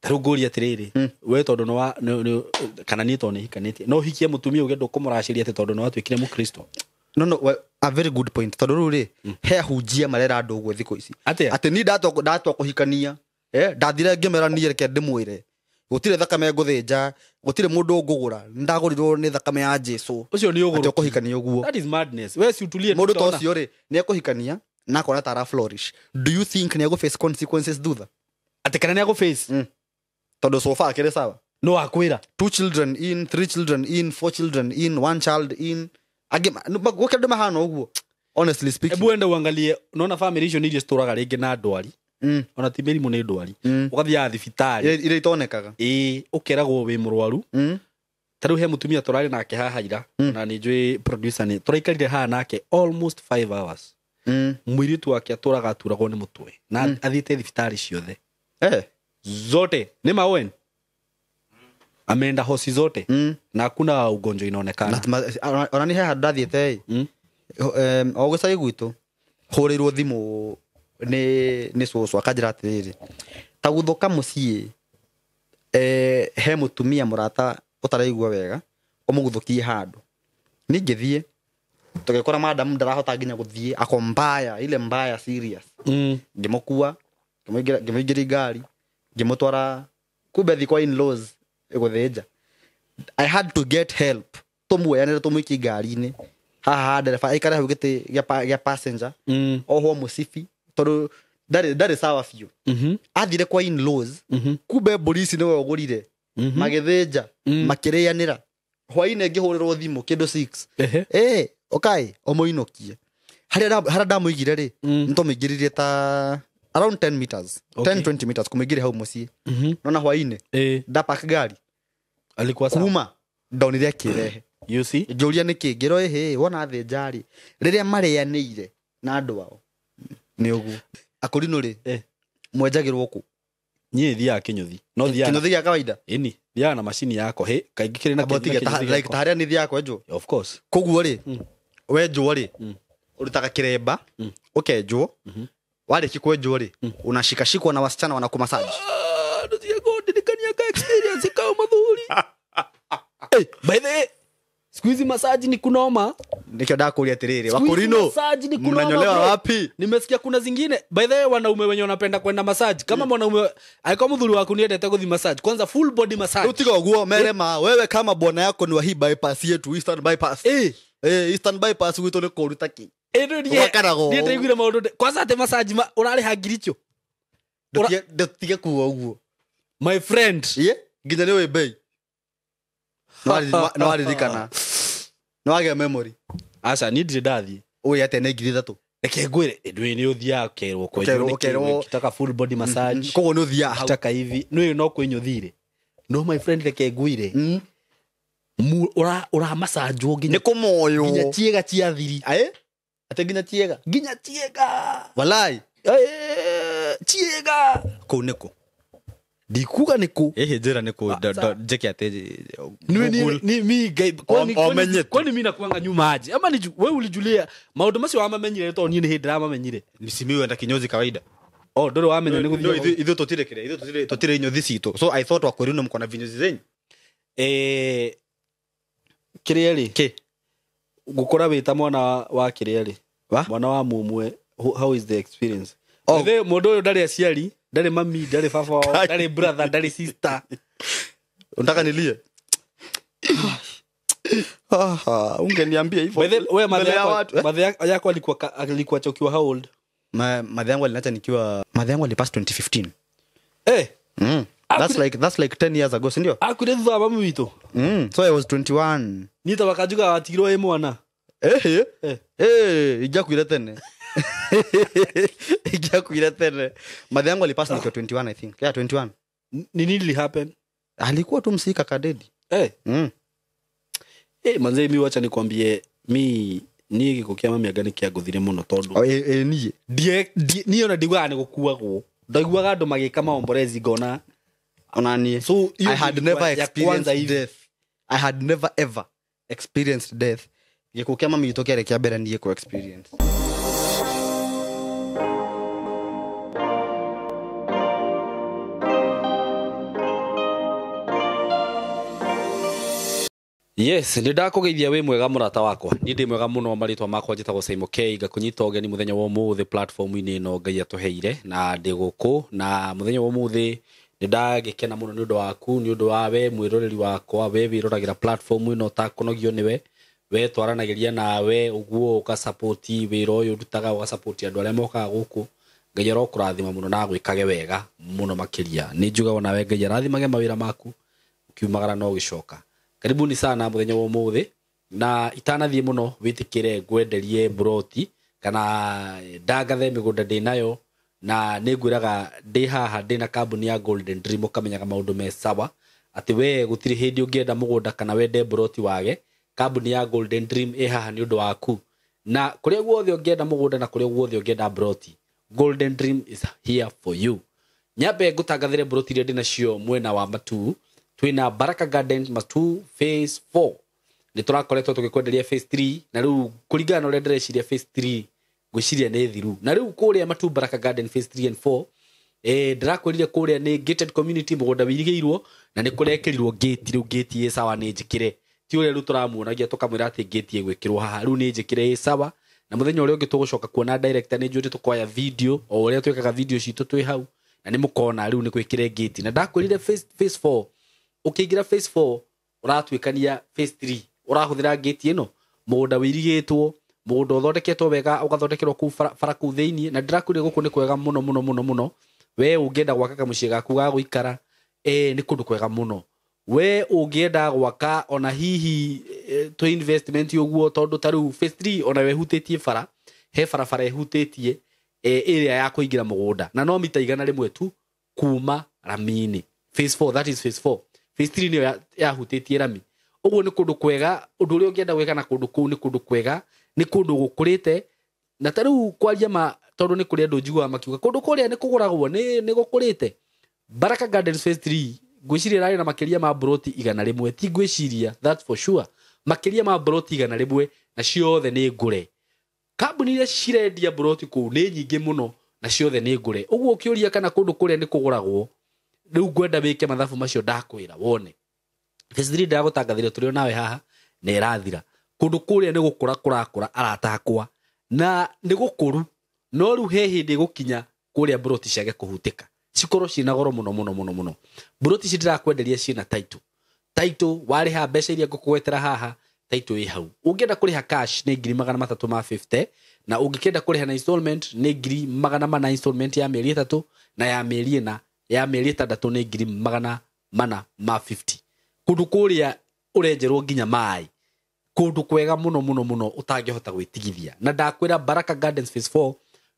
Tarĩu ngũria atĩrĩrĩ, we tondũ nĩ kana niĩ tondũ nĩhikanĩtie, no ũhikie mũtumia uge ndũkũmũracĩria atĩ tondũ nĩwatuĩkire mũkristo? No, well, a very good point. Tondũ rĩu rĩ, he ahunjia marera andũ ũguo thikũ ici. Atĩa? Atĩ niĩ ndatua kũhikania, ndathire ngĩmera niĩ reke ndĩmwĩre, gũtirĩ thakame ngũthĩnja, gũtirĩ mũndũ ngũgũra, nĩndagũrirwo nĩ thakame ya Jesũ. Ũcio nĩ Atĩ ũgũrũki. ũkũhikania ũguo. That is madness. We si utulie Mũndũ ta tutaona. ũcio rĩ, nĩ ekũhikania na akona ta ara flourish. Do you think nĩ egũ face consequences thutha? Atĩ kana nĩ agũ face? Tondũ so far akĩrĩ sawa. No akwĩra. 2 children in, 3 children in, 4 children in, 1 child in. Angĩ gũkĩ andũ mahana ũguo. Honestly speaking. Ebu enda uangalie, unaona family icio nĩ iria citũraga rĩngĩ na ndwari. Ona ti mĩrimũ nĩ ndwari. Ũgathiaga thibitarĩ. Iria itonekaga. Ĩĩ, ũkeragwo wĩ mũrwaru. Ta rĩu he mũtumia tũrarĩ nake haha ira, na nĩ njũĩ producer nĩ tũraikarire haha nake almost 5 hours. Mũirĩtu wake atũraga aturagwo nĩ mũtwe na athiĩte thibitarĩ ciothe. Zote nĩ ma Owen. Ameenda hosi zote. Na hakuna ugonjwa inaonekana. Ona nĩ he handũ ndathiĩte ĩ. O gĩcagi gwitũ hũrĩirwo thimũ nĩ cũcũ akanjĩra atĩrĩrĩ, ta gũthũka mũciĩ, he mũtumia mũrata ũtaraigua wega, ũmũguthũkie handũ. Niĩ ngĩthiĩ, tũgĩkora madam ndarahota nginya gũthiĩ, ako mbaya, ile mbaya serious. Ngĩmũkua, ngĩmũingĩria ngari, ngĩmũtwara kumbe thi kwa in-laws gũthĩnja. I had to get help. Tũmuoyanĩre tũmũikie ngari-inĩ. Haha ha ndereba aikare hau gĩtĩ gĩa passenger. Ohwo mũcibi tondũ ndarĩ sawa biũ. Athire kwa in-laws, kumbe mbũri ici nĩwe ũgũrire. Magĩthĩnja, makĩrĩanĩra. Hwaĩ-inĩ ngĩhũrĩrwo thimũ kĩndũ 6. Ũkai, ũmũinũkie. Harĩa ndamũigire rĩ, nĩtwamũingĩririe ta around 10 meters. 10-20 meters kũmũingĩria hau mũciĩ. Nona hwaĩ-inĩ, ndapark ngari. Alikuwa sawa. Kuma ndonire akĩrehe. You see? Ngĩũria nĩkĩ, ngĩrwo ĩhĩ, wona thĩnja rĩ, rĩrĩa marĩanĩire na andũ ao. Nĩ ũguo. Akũrinũ rĩ, mwenjagĩrwo kũ? Niĩ thiaga kĩnyũthi. No thiaga. Kĩnyũthi gĩa kawaida? Ĩni, thiaga na macini yakwa. Hĩ, kaingĩ kĩrĩ na Amba ũtige, kĩnyũthi gĩakwa. ta harĩa nĩ thiaga kwenjwo? Of course. Koguo rĩ, wenjwo rĩ, ũrutaga kĩremba, ũkenjwo, warĩkia kwenjwo rĩ, unashikashikwa na wasichana wanakumassage. Ndũtige kũndirikania ka experience kau mũthuri. By the way, siku hizi massage ni kunoma. Nĩkĩo ndakũria atĩrĩrĩ, Siku hizi Wakorino, massage ni kunoma, mnanyolewa bro. wapi? Nimesikia kuna zingine. By the way, wanaume wenye wanapenda kwenda massage. Kama mwanaume alikuwa mdhuri wako niendete kuthi massage. Kwanza full body massage. Utiga ũguo merema, wewe kama bwana yako ni wa hii bypass yetu, Eastern bypass. Eastern bypass gwitũ nĩ kũũru ta kĩ. Ũgakaragwo. Niĩ ndaiguire maũndũ kwanza atĩ massage ũrarĩha ngiri icio. Ndũtige kuga ũguo. My friend. Ĩĩ, nginya nĩ ũĩ bei. Nĩwaririkana. Nĩwagĩa memory. Aca, niĩ ndirĩ ndathiĩ. Ũĩ atĩa nĩ ngiri ithatũ? Reke ngwĩre, ndũĩ nĩ ũthiaga ũkerwo kwenjwo Ũkerwo, nĩ kĩ, ũkerwo. ũkitaka full body massage. Koguo nĩ ũthiaga hau. Ũkitaka hivi. Nĩ ũĩ no kwĩnyũthire. No my friend, reke ngwĩre. Ũra massage-wo Nĩ kũmoywo. nginya ciĩga cia thiri. Aĩ? Atĩ nginya ciĩga? Nginya ciĩga. Walai. Ciĩga. Kũu nĩ kũ? Ndikuga nĩ kũ. Ĩhĩ, njĩra nĩ kũ, njĩke atĩ, Nĩ, nĩ, Google. nĩ, mi, ngai, kwani, kwani, Omenye tu. kwani mi nakuanga nyuma aje? Ama ni ju-, we ulijulia maũndũ macio wamamenyire tondũ niĩ nĩ hĩndĩ ndĩramamenyire. Ni si mi wenda kinyozi kawaida. Oh, ndũrĩ wamenya nĩ No, gũthiĩ ithuĩ tũtirĩ kĩrĩa, ithuĩ tũtirĩ inyothi citũ. So I thought Wakorino mko na vinyozi zenyu. Kĩrĩa rĩ? Kĩ? Ngũkora wĩ ta mwana wa kĩrĩa rĩ? Wa? Mwana wa mũmwe, how is the experience? Oh. Ithe, mũndũ ũyũ ndarĩ aciari, ndarĩ mami, ndarĩ baba wao, Kai. ndarĩ brother, ndarĩ sister. Unataka nilie? Aha, ungeniambia hivyo. By the way, Mbele ya watu, eh? madhe yako alikuwa ukiwa how old? Madhe yangu aliniacha nikiwa, madhe yangu alipass 2015. That's like 10 years ago, si ndio? Akuire thutha wa mami witũ. So I was 21. Niĩ ta wakanjuga watigirwo wĩ mwana. Ingĩakuire tene. Ingĩakuire tene. Madhe yangu alipass nikiwa 21, I think. Yeah, 21. Ni nini li happen? Alikuwa tu msika kadedi. Manze, mi wacha nikwambie, mi niĩ gĩkuũ kĩa mami anga nĩ kĩangũthire mũno tondũ Oh, niĩ. Niĩ ona ndiguaga nĩ gũkuagwo. Ndaiguaga andũ magĩka maomborezi ngona. Ona niĩ. So, hiyo I had ilikuwa never ya kwanza experienced hivi. death. I had never ever experienced death. Gĩkuũ kĩa mami witũ kĩarĩ kĩa mbere niĩ kũ experience. Yes, nĩ ndakũgeithia wĩ mwega mũrata wakwa. Niĩ ndĩ mwega mũno, marĩtwa makwa njĩtagwo Simon K, ngakũnyita ũgeni mũthenya wa ũmũthĩ platform-inĩ ĩno Ngai atũheire, na ndĩ gũkũ na mũthenya wa ũmũthĩ nĩ ndagĩkena mũno nĩ ũndũ waku, nĩ ũndũ wa we mwĩroreri wakwa, we wĩroragĩra platform ĩno ũtakũnogio nĩwe, we twaranagĩria nawe ũguo ũgasupport wĩra ũyũ ndutaga, ũgasupport andũ arĩa mokaga gũkũ. Ngai arokũrathima mũno na agwĩkage wega mũno makĩria. Nĩ njugaga nawe Ngai arathimage mawĩra maku ũkiumagara na ũgĩcoka. Karibuni sana mũthenya wa ũmũthĩ, na itanathiĩ mũno wĩtĩkĩre ngwenderie mburoti kana ndangathe mĩgũnda ndĩnayo, na nĩ ngwĩraga ndĩ haha ndĩna kambuni ya Golden Dream, ũkamenyaga maũndũ me sawa, atĩ we gũtirĩ hĩndĩ ũngĩenda mũgũnda kana wende mburoti wage. Kambuni ya Golden Dream ĩ haha nĩ ũndũ waku, na kũrĩa guothe ũngĩenda mũgũnda na kũrĩa guothe ũngĩenda mburoti, Golden Dream is here for you. Nyambe ngũtangathĩre mburoti iria ndĩnacio mwena wa Matuu. Twĩna Baraka Garden Matuu phase 4. Nĩ tũrakoretwo tũgĩkwenderia phase 3, na rĩu kũringana na ũrĩa ndĩreciria phase 3 ngwĩciria nĩ thiru. Na rĩu kũrĩa Matuu Baraka Garden phase 3 and 4, ndĩrakwĩrire kũrĩa nĩ gated community, mũgũnda wĩirigĩirwo na nĩ kũrekĩrirwo gate. Rĩu gate ĩ sawa, nĩ njĩkĩre, ti ũrĩa rĩu tũramuonagia tũkamwĩra atĩ gate ĩgwĩkĩrwo haha, rĩu nĩ njĩkĩre ĩ sawa. Na mũthenya ũrĩa ũngĩ tũgũcoka kuona director, nĩ njũĩ tũkoya video o ũrĩa twĩkaga video citũ twĩ hau, na nĩ mũkona rĩu nĩ gwĩkĩre gate. Na ndakwĩrire phase 4, ũkĩingĩra phase 4 ũratuĩkania phase 3, ũrahũthĩra gate ĩno, mũgũnda wĩirigĩtwo, mũgũnda ũthondeketwo wega, ũgathondekerwo kũu bara kũu thĩiniĩ. Na ndĩrakwĩrire gũkũ nĩ kwega mũno mũno mũno mũno. We ũngĩenda gwaka kamũciĩ gaku ga gũikara, nĩ kũndũ kwega mũno. We ũngĩenda gwaka ona hihi tũ investment ũguo, tondũ ta rĩu phase 3 ona we hutĩtie bara, he barabara ĩhutĩtie ĩrĩa ya kũingĩra mũgũnda, na no mita 100 tu kuma rami-inĩ. Phase 4, that is phase 4. Phase 3 nĩyo yahutĩtie rami. Ũguo nĩ kũndũ kwega, ũndũ ũrĩa ũngĩenda gwĩka na kũndũ kũu nĩ kũndũ kwega, nĩ kũndũ gũkũrĩte. Na ta rĩu kwaria ma, tondũ nĩ kũrĩ andũ njiguaga makiuga kũndũ kũrĩa nĩ kũgũragwo, nĩ gũkũrĩte. Baraka Gardens phase 3 ngwĩciria ĩrarĩ na makĩria ma mburoti 100, ti ngwĩciria, that's for sure, makĩria ma mburoti 100, na ciothe nĩ ngũre. Kambuni iria cirendia mburoti kũu nĩ nyingĩ mũno na ciothe nĩ ngũre. Ũguo ũkĩũria kana kũndũ kũrĩa nĩ kũgũragwo, rĩu ngwenda wĩke mathabu macio ndakwĩra wone. Phase 3 ndagũtangathĩria tũrĩ o nawe haha na ĩrathira. Kũndũ kũrĩa nĩ gũkũra kũrakũra arata akwa, na nĩ gũkũru, no rĩu he hĩndĩ ĩgũkinya kũrĩa mburoti ciage kũhutĩka, cikorwo ciĩna goro mũno mũno mũno mũno. Mburoti ici ndĩrakwenderia ciĩna title. Title warĩha mbeca iria ngũkũgwetera haha, title ĩ hau. Ũngĩenda kũrĩha cash nĩ 350,000, na ũngĩkĩenda kũrĩha na installment nĩ 400,000 installment ya mĩeri 3, na ya mĩeri 4, ya mĩeri 6 nĩ 450,000. Kũndũ kũrĩa ũrenjerwo nginya maĩ, kũndũ kwega mũno mũno mũno ũtangĩhota gwĩtigithia. Na ndakwĩra Baraka Gardens phase 4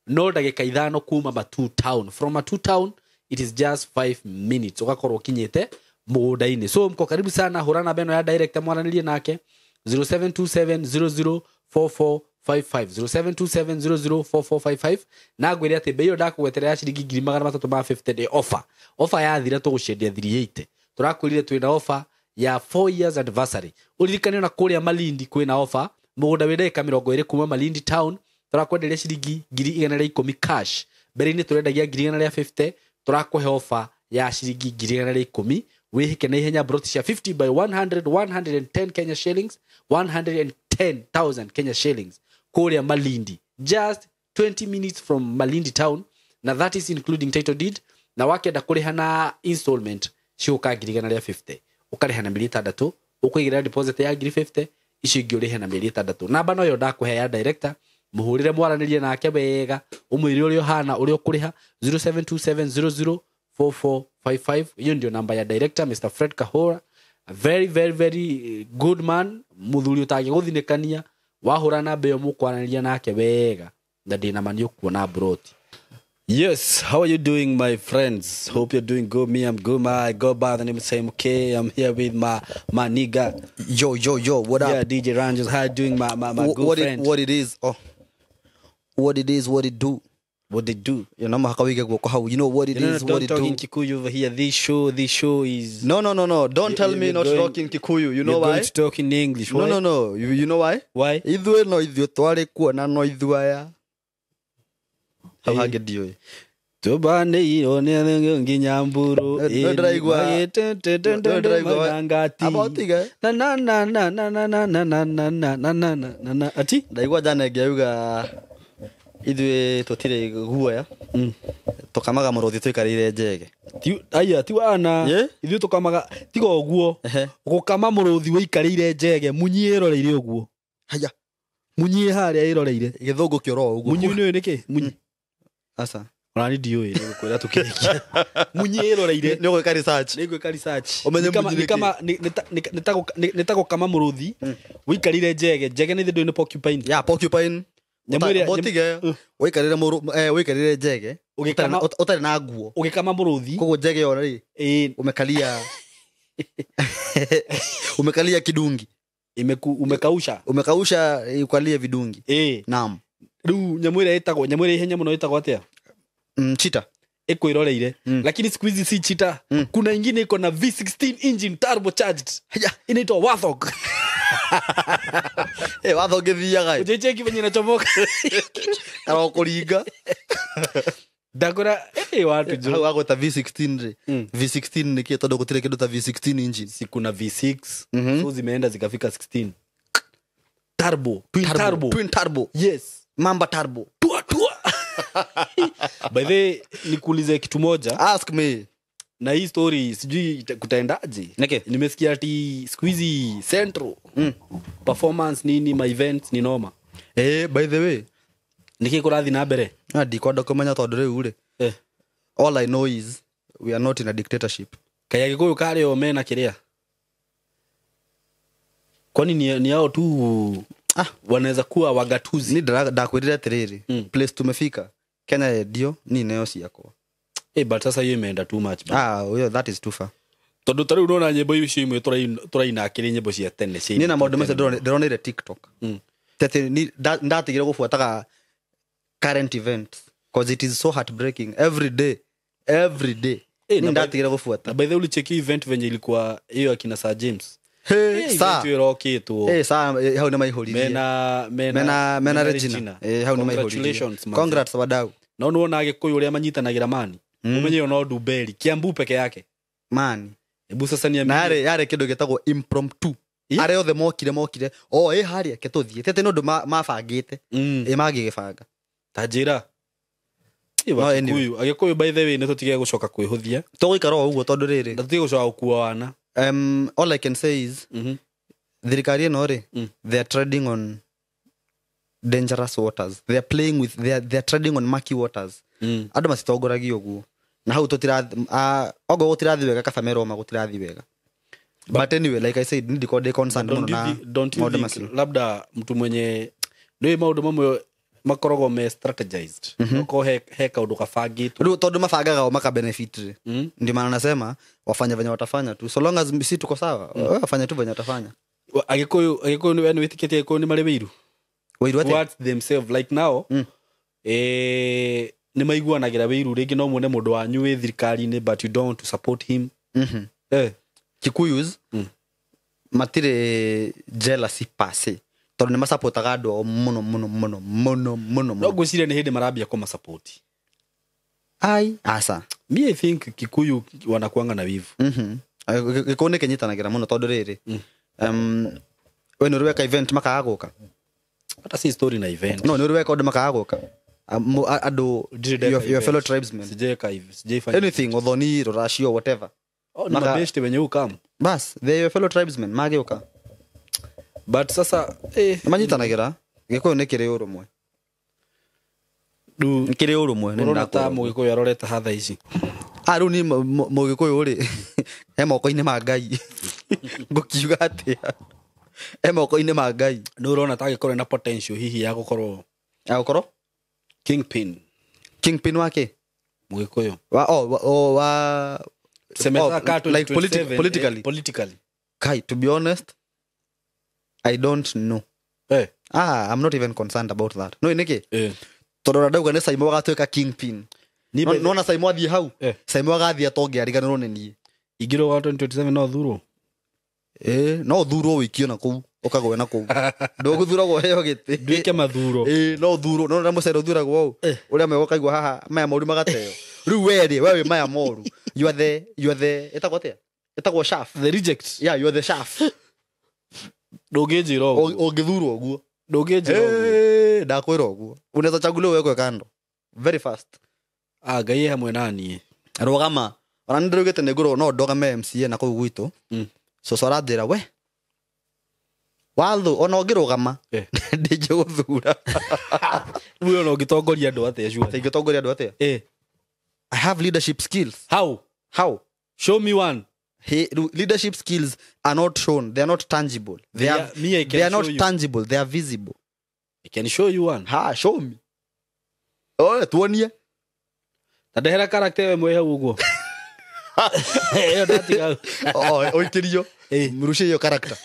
no ndagĩka 5 kuma Matuu town. From Matuu town it is just 5 minutes ũgakorwo ũkinyĩte mũgũnda-inĩ. So mko karibu sana, hũra namba ĩno ya director mwaranĩrie nake 0727004455, 0727004455, na ngwĩre atĩ bei ĩyo ndakũgwetera ya ciringi 350,000 nĩ offer. Offer yathira tũgũcendia 380. Tũrakwĩrire twĩna offer ya 4 years anniversary. Ũririkane ona kũrĩa Malindi kwĩna offer, mũgũnda wĩ ndagĩka 20 kuma Malindi town, tũrakwenderia ciringi 110,000 cash. Mbere-inĩ tũrendagia 150,000, tũrakũhe offer ya ciringi 110,000. Wĩhĩke na ihenya broti cia 50 by 100, 110 Kenya shillings, 110,000 Kenya shillings kũrĩa Malindi, just 20 minutes from Malindi town, na that is including title deed. Na wakenda kũrĩha na installment ciũka 150,000, ũkarĩha na mĩeri 6, ũkũigĩrĩra deposit ya 50,000, icio ingĩ ũrĩhe na mĩeri 6. Namba no yo ndakũhe ya director, mũhũrĩre mwaranĩrie nake wega, ũmwĩre ũrĩa ũhana, ũrĩa ũkũrĩha, 0727004455. Hiyo ndio namba ya director Mr. Fred Kahora, a very very very good man, mũthuri ũtangĩgũthinĩkania. Wahũra namba ĩyo mũkwaranĩria nake wega, na ndĩna ma nĩ ũkuona mburoti. Yes, how are you doing, my friends? Hope you're doing good. Me, I'm good. I go by the name of Simon K. I'm here with my nigga. Yo, yo, yo, what up? Yeah, DJ Rangers. How you doing, my good friend? What it is, oh. What it is, what it do. What they do. You know, you know what it is, what it do. Don't talk in do. Kikuyu over here. This show is... No. Don't tell me not to talk in Kikuyu. You know why? You're going to talk in English. Why? No. You know why? Why? Ithuĩ no ithuĩ twarĩ kuo na no ithuĩ aya. Hau hangĩ ndiũĩ. Tubanĩirwo nĩ nginya mburu. No ndĩraigua ngati. Aba ũtige. Na na na na na na na na na na na na na na na ati Ndaigua jana ĩngĩ ithuĩ tũtirĩ guoya. Tũkamaga mũrũthi tũikarĩire njege. Ti aya ti wana. Ithuĩ tũkamaga tiga ũguo. Gũkama mũrũthi wĩikarĩire njege munyi ĩroreire ũguo. Haya. Munyi harĩa ĩroreire. Gĩthũngũ kĩoro ũguo. Munyi nĩ nĩkĩ? Munyi. Aca. Ona ni ndiũĩ nĩgũkwĩra tũkĩrĩkia. Munyi ĩroreire. Nĩ ũgwĩka research. Nĩ ngwĩka research. Ũmenye munyi Nĩ kama nĩ ta gũkama mũrũthi wĩikarĩire njege. Njege nĩ ndũĩ nĩ porcupine. Ya porcupine. Nyamũ ĩrĩa Botige wĩikarĩire mũrũ wĩikarĩire njege ũtarĩ na nguo. Ũgĩkama mũrũthi. Koguo njege ĩyo rĩ umekalia umekalia kidungi. Umekausha. Umekausha ukalie vidungi. Naam. Rĩu nyamũ ĩrĩa ĩtagwo nyamũ ĩrĩa ihenya mũno ĩtagwo atĩa? Cheetah. Iko iroreire. Lakini siku hizi si cheetah. Kuna ingine iko na V16 engine turbo charged. Inaitwa Warthog. Warthog ĩthiaga. Ujecheki venye inachomoka. Kana kũringa. Ndakora watu jo. Hau agweta V16 rĩ. V16 nĩ kĩ tondũ gũtirĩ kĩndũ ta V16 engine. Si kuna V6. So zimeenda zikafika 16. Turbo, twin turbo. Twin turbo. Yes. Mamba turbo. Tua tua. By the way, nikuulize kitu moja. Ask me. Na hii story sijui kutaendaje. Nimesikia ati siku hizi Central performance nini my events ni noma. By the way, niki kurathi na mbere? Ndikwenda kũmenya tondũ rĩu rĩ. All I know is we are not in a dictatorship. Kaya Gikuyu kare o mena kiria. Kwani ni hao tu wanaweza kuwa wagatuzi. Ni ndakwĩrire atĩrĩrĩ, place tumefika Kenya radio ni nayo ciakwa. But sasa hiyo imeenda too much. Well, that is too far. Tondũ ta rĩu ndona nyĩmbo icio imwe tũraina akĩrĩ nyĩmbo cia tene cia. Ni na maũndũ macio ndĩronire TikTok. Tete ni ndatigire gũbuataga current events because it is so heartbreaking every day. Every day. Ni ndatigire gũbuata. Na by the way ulicheki event venye ilikuwa hiyo akina Sir James. Sa. Sa hau nĩ maihũririe. Mena Regina. Hau nĩ maihũririe. Congrats wadau. Na nĩwona Agĩkũyũ ũrĩa manyitanagĩra mani. Umenye no Nduberi Kiambu peke yake. Mani. Ebu sasa ni na yare kĩndũ gĩtagwo impromptu. Arĩa othe mokire o harĩa ke tũthiĩ. Tete nĩ ũndũ mabangĩte. Magĩgĩbanga. Ta njĩra. Agĩkũyũ by the way nĩ tũtige gũcoka kwĩhũthia. Tũgũikara o ũguo tondũ rĩrĩ. Na tũtige gũcoka gũkua wana. All I can say is thirikari ĩno rĩ, they are treading on dangerous waters. They are playing with they are treading on murky waters. Andũ matitongoragia ũguo. Na hau tũtirathi ogo gũtirathi wega kaba meroma gũtirathi wega. But anyway, like I said, ndiko ndĩ concerned mũno na maũndũ macio. Labda mtu mwenye nĩ maũndũ mamwe makoragwo me strategized. Noko he kaũndũ kabangĩtwo. Rĩu tondũ mabangaga o maka benefit rĩ. Ndio maana nasema wafanye venye watafanya tu. So long as si tuko sawa, wafanye tu venye watafanya. Agĩkũyũ nĩ wĩtĩkĩtie Agĩkũyũ nĩ marĩ wĩiru. Wĩiru atĩa? Towards themselves like now. Nĩ maiguanagĩra wĩiru rĩngĩ no muone mũndũ wanyu wĩ thirikari-inĩ but you don't want to support him. Kikuyus matirĩ jealousy per se. Tondũ nĩ masapotaga andũ ao mũno mũno mũno mũno mũno. No ngwĩciria nĩ hĩndĩ marambia kũmasapoti. Ai, asa. Me I think Kikuyu wanakuanga na wivu. Gĩkũyũ nĩ kĩnyitanagĩra mũno tondũ rĩrĩ. We nĩ ũrĩ weka event makaga gũka? Hata si story na event. No, nĩ ũrĩ weka ũndũ makaga gũka? Andũ your fellow tribesmen. Sijaifanya. Anything, Othoni, Rorashio, whatever. Oh, ni mabeshte wenye ukam. Bas, they your fellow tribesmen magĩũka. But sasa manyitanagĩra Gĩkũyũ nĩ kĩrĩ ũrũmwe. Nĩ kĩrĩ ũrũmwe nĩ ndakũra. Ta Mũgĩkũyũ arorete hatha ici. Rĩu ni Mũgĩkũyũ rĩ he moko-inĩ ma Ngai. Ngũkiuga atĩa? He moko-inĩ ma Ngai. Nĩ ũrona ta angĩkorwo na potential hihi ya gũkorwo ya gũkorwo kingpin. Kingpin wake? Mũgĩkũyũ. Wa Semeta like politically. Politically. Kai, to be honest, I don't know. I'm not even concerned about that. No, niki. Tondũ ndauga nĩ Saimo agatuĩka kingpin. Nona Saimo athiĩ hau. Saimo agathiĩ atonge ariganĩrwo nĩ niĩ. Ingĩrwo wa 2027 no thurwo. No thurwo wĩikio na kũu ũkagwe na kũu. Ndũgũthuragwo heo gĩtĩ. Nduĩke mathuro. No thurwo. No na mũcere ũthuragwo ũũ. Ũrĩa mega ũkaigua haha maya maũru magateo. Rĩu we rĩ, we wĩ maya moru. You are the ĩtagwo atĩa? Ĩtagwo shaft. The reject. Yeah, you are the shaft. Ndũngĩnjĩra ũguo. Ũngĩthurwo ũguo. Ndũngĩnjĩra ũguo. Ndakwĩra ũguo. Unaweza chaguliwa uwekwe kando. Very fast. Ah, Ngai e hamwe na niĩ. Rũgama. Ona nĩ ndĩraugĩte nĩ ngũrwo no ndũgame MCA na kũu gwitũ. Cũcũ aranjĩra we. Watho ona ũngĩrũgama ndingĩgũthura. Rĩu ona ũngĩtongoria andũ atĩa sure. Ingĩtongoria andũ atĩa? I have leadership skills. How? Show me one. Hey, leadership skills are not shown. They are not tangible. They are not tangible. They are visible. I can show you one. Ha, show me. Oh, tuonie. Ta ndehera character ĩmwe hau ũguo. Ĩyo ndatiga. Oh, oikĩrio. Mrushie hiyo character.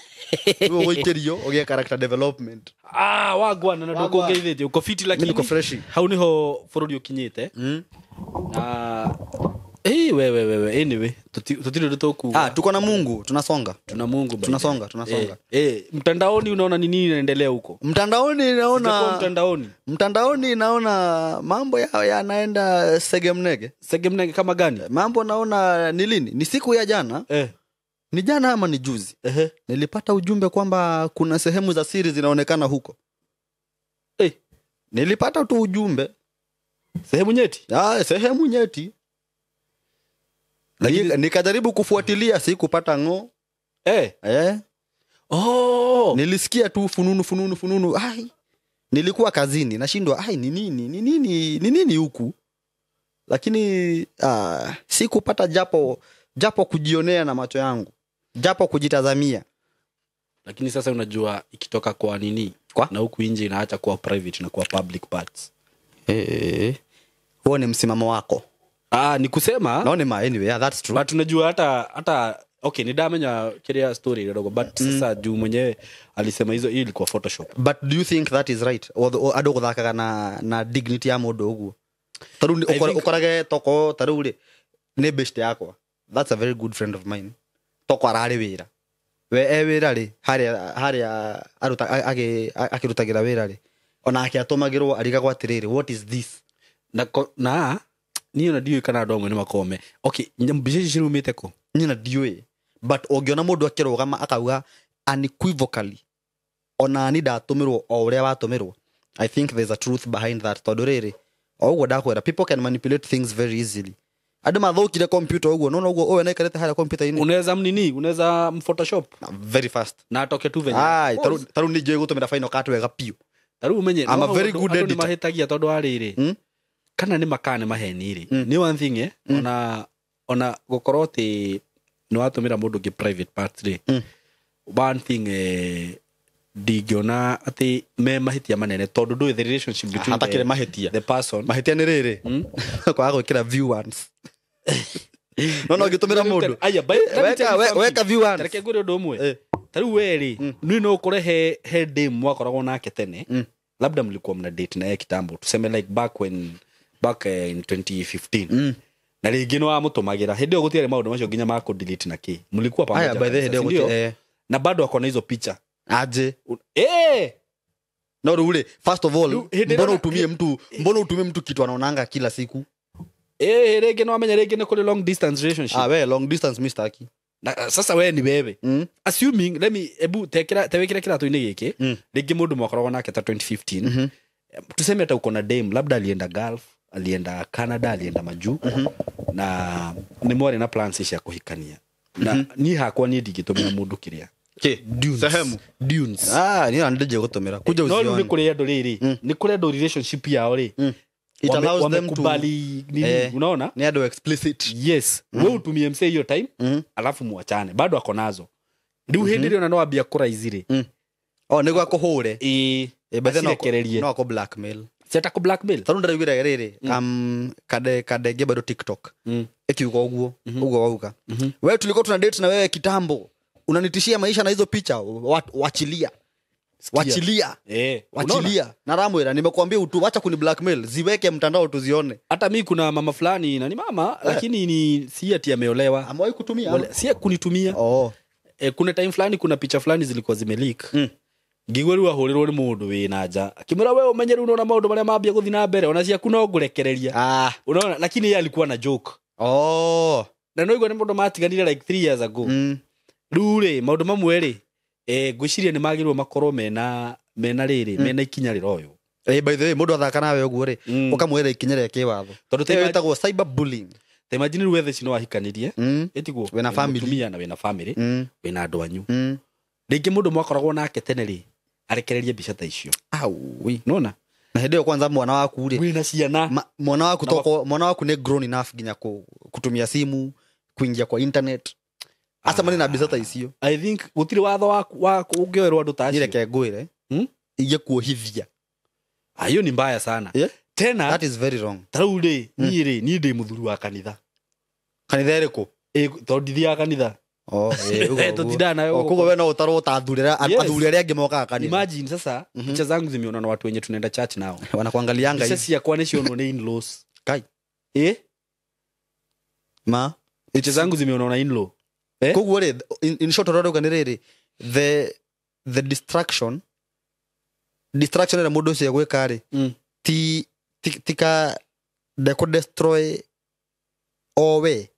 Rĩu ũikĩrio ũgĩe character development. Ah, wagwana na ndũkũngeithĩtie. Uko fiti lakini. Niko fresh. Hau niho bũrũri ũkinyĩte. Na wewe anyway tutire ndo tokuga. Ah, tuko na Mungu, tunasonga. Tuna Mungu baba. Tunasonga. Mtandaoni unaona ni nini inaendelea huko? Mtandaoni naona mtandaoni naona mambo yao yanaenda segemnege. Segemnege kama gani? Mambo naona ni lini? Ni siku ya jana. Ni jana ama ni juzi? Nilipata ujumbe kwamba kuna sehemu za siri zinaonekana huko. Nilipata tu ujumbe. Sehemu nyeti? Ah, sehemu nyeti. Lakini nikajaribu kufuatilia sikupata ngo. Oh, nilisikia tu fununu. Ai, nilikuwa kazini nashindwa ai ni nini huku. Lakini sikupata japo kujionea na macho yangu, japo kujitazamia. Lakini sasa unajua ikitoka kwa nini? Kwa? Na huku nje inaacha kuwa private na kuwa public parts. Huo ni msimamo wako. Ah, ni kusema no, ni ma anyway, yeah, that's true. But unajua hata okay, ni damenya kiria story kidogo, but sasa juu mwenyewe alisema hizo hii ilikuwa Photoshop. But do you think that is right? Or ado kuthakaga na dignity ya mundu uguo? Taru ukorage toko taru ri ni best yakwa. That's a very good friend of mine. Toko arari wira. We wira ri haria aruta akirutagira wira ri. Ona ake atumagirwo arigagwo atiriri, what is this? Na niĩ ona ndiũĩ kana andũ amwe nĩ makome. Okay, mbica ici cirumĩte kũ? Niĩ ona ndiũĩ. But ũngĩona mũndũ akĩrũgama akauga unequivocally ona ni ndatũmĩrwo o ũrĩa watũmĩrwo, I think there's a truth behind that. Tondũ rĩrĩ, o ũguo ndakwĩra, people can manipulate things very easily. Andũ mathũkire computer ũguo, nona ũguo ũyũ naikarĩte harĩa computer-inĩ. Unaweza mnini, unaweza mPhotoshop very fast. Na atoke tu venye. Ai, taru nĩ njũĩ gũtũmĩra Final Cut wega piũ. Taru umenye, I'm a very good editor. Andũ nĩ mahĩtagia tondũ wa rĩrĩ. Kana nĩ makaa nĩ maheni rĩ. Ni one thing ona gũkorwo atĩ nĩ watũmĩra mũndũ ũngĩ private part rĩ. One thing ndingĩona atĩ me mahĩtia manene tondũ ndũĩ the relationship between hatakĩrĩ mahĩtia the person. Mahĩtia nĩ rĩrĩ. Kwaga gwĩkĩra view once. No ũngĩtũmĩra mũndũ. Aya, weka view once. Reke ngwĩre ũndũ ũmwe. Ta rĩu we rĩ, nĩ no ũkore he dame mwakoragwo nake tene. Labda mlikuwa mna date na yeye kitambo. Tuseme like back in 2015. Na rĩngĩ nĩ wamũtũmagĩra. Hĩndĩ ĩyo gũtiarĩ maũndũ macio nginya ma kũ delete na kĩ. Mlikuwa pamoja. Aya, by the way, hĩndĩ ĩyo na bado akona hizo picha. Aje. No rule, first of all, mbona utumie mtu kitu anaonanga kila siku? Rĩngĩ no amenye rĩngĩ nĩ kũrĩ long distance relationship. Ah, we long distance mistake. Na sasa we ni wewe. Assuming let me ebu tekera tewekira kiratũ-inĩ gĩkĩ, rĩngĩ mũndũ mwakoragwo nake ta 2015. Tuseme hata uko na dame, labda alienda Gulf, alienda Canada, alienda majuu. Na nĩ mwarĩ na plans cia kũhikania. Na niĩ hakwa niĩ ndingĩtũmĩra mũndũ kĩrĩa. Dunes. Sehemu. Dunes. Ah, ni ndije gũtũmĩra. Kuja uzione. No nĩ kũrĩ andũ rĩrĩ. Nĩ kũrĩ andũ relationship yao rĩ. It allows them to kubali nini, unaona? Ni andũ explicit. Yes. Wewe utumie msee hiyo time, alafu muachane. Bado ako nazo. Rĩu hĩndĩ ĩrĩa no ambia kũraizi rĩ. Oh, nĩguo akũhũre. But then no ako blackmail. Siata ko blackmail. Tarũ ndĩraiguire rĩrĩ, kadenge bado TikTok. Ekiuga ũguo, ũguo wauga. Wewe tulikuwa tuna date na wewe kitambo. Unanitishia maisha na hizo picha, wachilia. Wachilia. Wachilia. Na ramwera nimekuambia utu acha kuni blackmail, ziweke mtandao tuzione. Hata mimi kuna mama fulani na ni mama lakini ni si ati ameolewa. Amewahi kutumia? Si kunitumia. Oh. Kuna time fulani kuna picha fulani zilikuwa zimeleak. Ngĩigua rĩu ahũrĩrwo nĩ mũndũ wĩna nja akĩmwĩra we ũmenye rĩu nona maũndũ marĩa mambia gũthiĩ na mbere ona ciaku no ngũrekereria. Unaona, lakini yeye alikuwa na joke. Oh. Na no igua nĩ mũndũ matiganire like 3 years ago. Rĩu rĩ maũndũ mamwe rĩ ngwĩciria nĩ magĩrĩirwo makorwo mena rĩrĩ mena ikinya rĩroywo. By the way, mũndũ athaka nawe ũguo rĩ ũkamwĩra ikinya rĩa kĩwatho tondũ ĩtagwo cyber bullying. Ta imagine rĩu wethe cino wahikanirie ĩtiguo wĩna family mũtumia na wĩna family wĩna andũ anyu rĩngĩ mũndũ mwakoragwo nake tene rĩ arekererie mbica ta icio. Aui. Nona Na hĩndĩ ĩyo kwanza mwana waku rĩ wĩna ciana mwana waku toko mwana waku nĩ grown enough nginya kutumia simu kuingia kwa internet acemanie na mbica ta icio. I think gũtirĩ watho wa ũngĩoerwo andũ ta acio. Reke ngwĩre ingĩkuohithia. Hiyo ni mbaya sana. Yeah? Tena that is very wrong. Tarau rĩ niĩ rĩ niĩ ndĩ mũthuri wa kanitha. Kanitha ĩrĩkũ? Tondũ ndithiaga kanitha. Oh, tũtindaga nayo. Koguo we no ũtarwo ta athuri arĩa angĩ mokaga kanitha. Imagine sasa picha zangu zimeonwa na watu wenye tunaenda church nao. Wanakuangalianga hivi. Sasa ciakwa nĩ cionwo nĩ in-laws. Kai. Ma picha zangu zimeonwa na in-law. Koguo rĩ in short ũrauga nĩ rĩrĩ the distraction ĩrĩa mũndũ ũcio egwĩka rĩ ti tika ndekũ destroy o we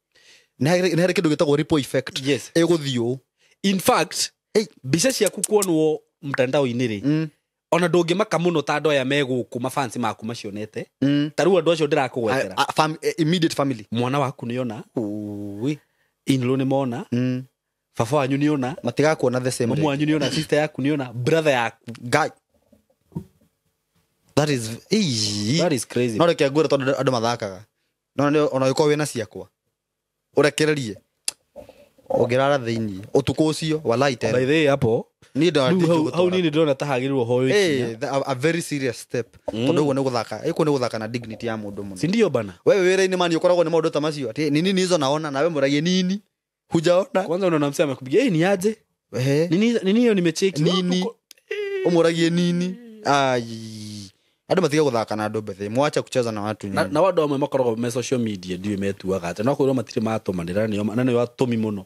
nĩ harĩ kĩndũ gĩtagwo ripple effect. Yes. Ĩgũthiĩ ũũ. In fact mbica ciaku kuonwo mtandao-inĩ rĩ ona ndũngĩmaka mũno ta andũ aya me gũkũ mafansi maku macionete ta rĩu andũ acio ndĩrakũgwetera immediate family mwana waku nĩona in-law nĩ mona baba wanyu nĩona matigakuona the same mamu wanyu nĩona sister yaku nĩona brother yaku guy. That is that is crazy. No reke ngwĩre tondũ andũ mathakaga no ona ũngĩkorwo wĩna ciakwa ũrekererie ũngĩrara thĩinĩ ũtukũ ũcio walai tena. By the way hapo niĩ hau niĩ ndĩrona ta hagĩrĩirwo hoyo ikinya a very serious step tondũ ũguo nĩ gũthaka ĩkuo nĩ gũthaka na dignity ya mũndũ mũno. Si ndio bana? Wewe wĩra-inĩ mani ũkoragwo nĩ maũndũ ta macio atĩ nini hizo naona nawe mũragie nini hujaona. Kwanza unaona msee amekupigia ni aje nini nini hiyo nimecheki nini ũmũragie nini ai andũ matige gũthaka na andũ bethe mwache kucheza na watu na wandũ amwe makoragwo me social media ndiũ metuaga atĩ no kwĩrwo matirĩ matũmanĩra nĩo na nĩo atũmi mũno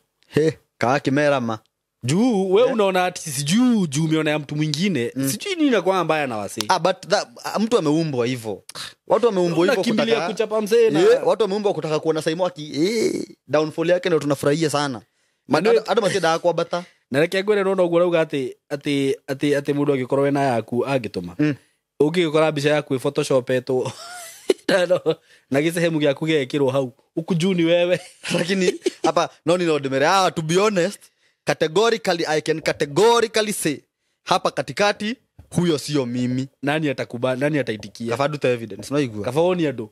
kaa kimerama juu we unaona ati sijuu juu umeona ya mtu mwingine sijui nini inakuwa mbaya na wasi. But that, mtu ameumbwa hivyo. Watu wameumbwa hivyo kutaka kuchapa mzee na watu wameumbwa kutaka kuona Saimo aki downfall yake ndio tunafurahia sana. Andũ matiendaga kwambata. Na reke ngwĩre no ũguo ũrauga atĩ atĩ atĩ atĩ mũndũ angĩkorwo wena yaku angĩtũma ũngĩgĩkora mbica yaku ĩphotoshopetwo na gĩcehemu gĩaku gĩekĩrwo hau ukujuni wewe. Lakini hapa no ni ndimere to be honest categorically I can categorically say hapa katikati huyo sio mimi. Nani atakubali? Nani ataitikia? Kaba ndute evidence no igua. Kaba woni andu.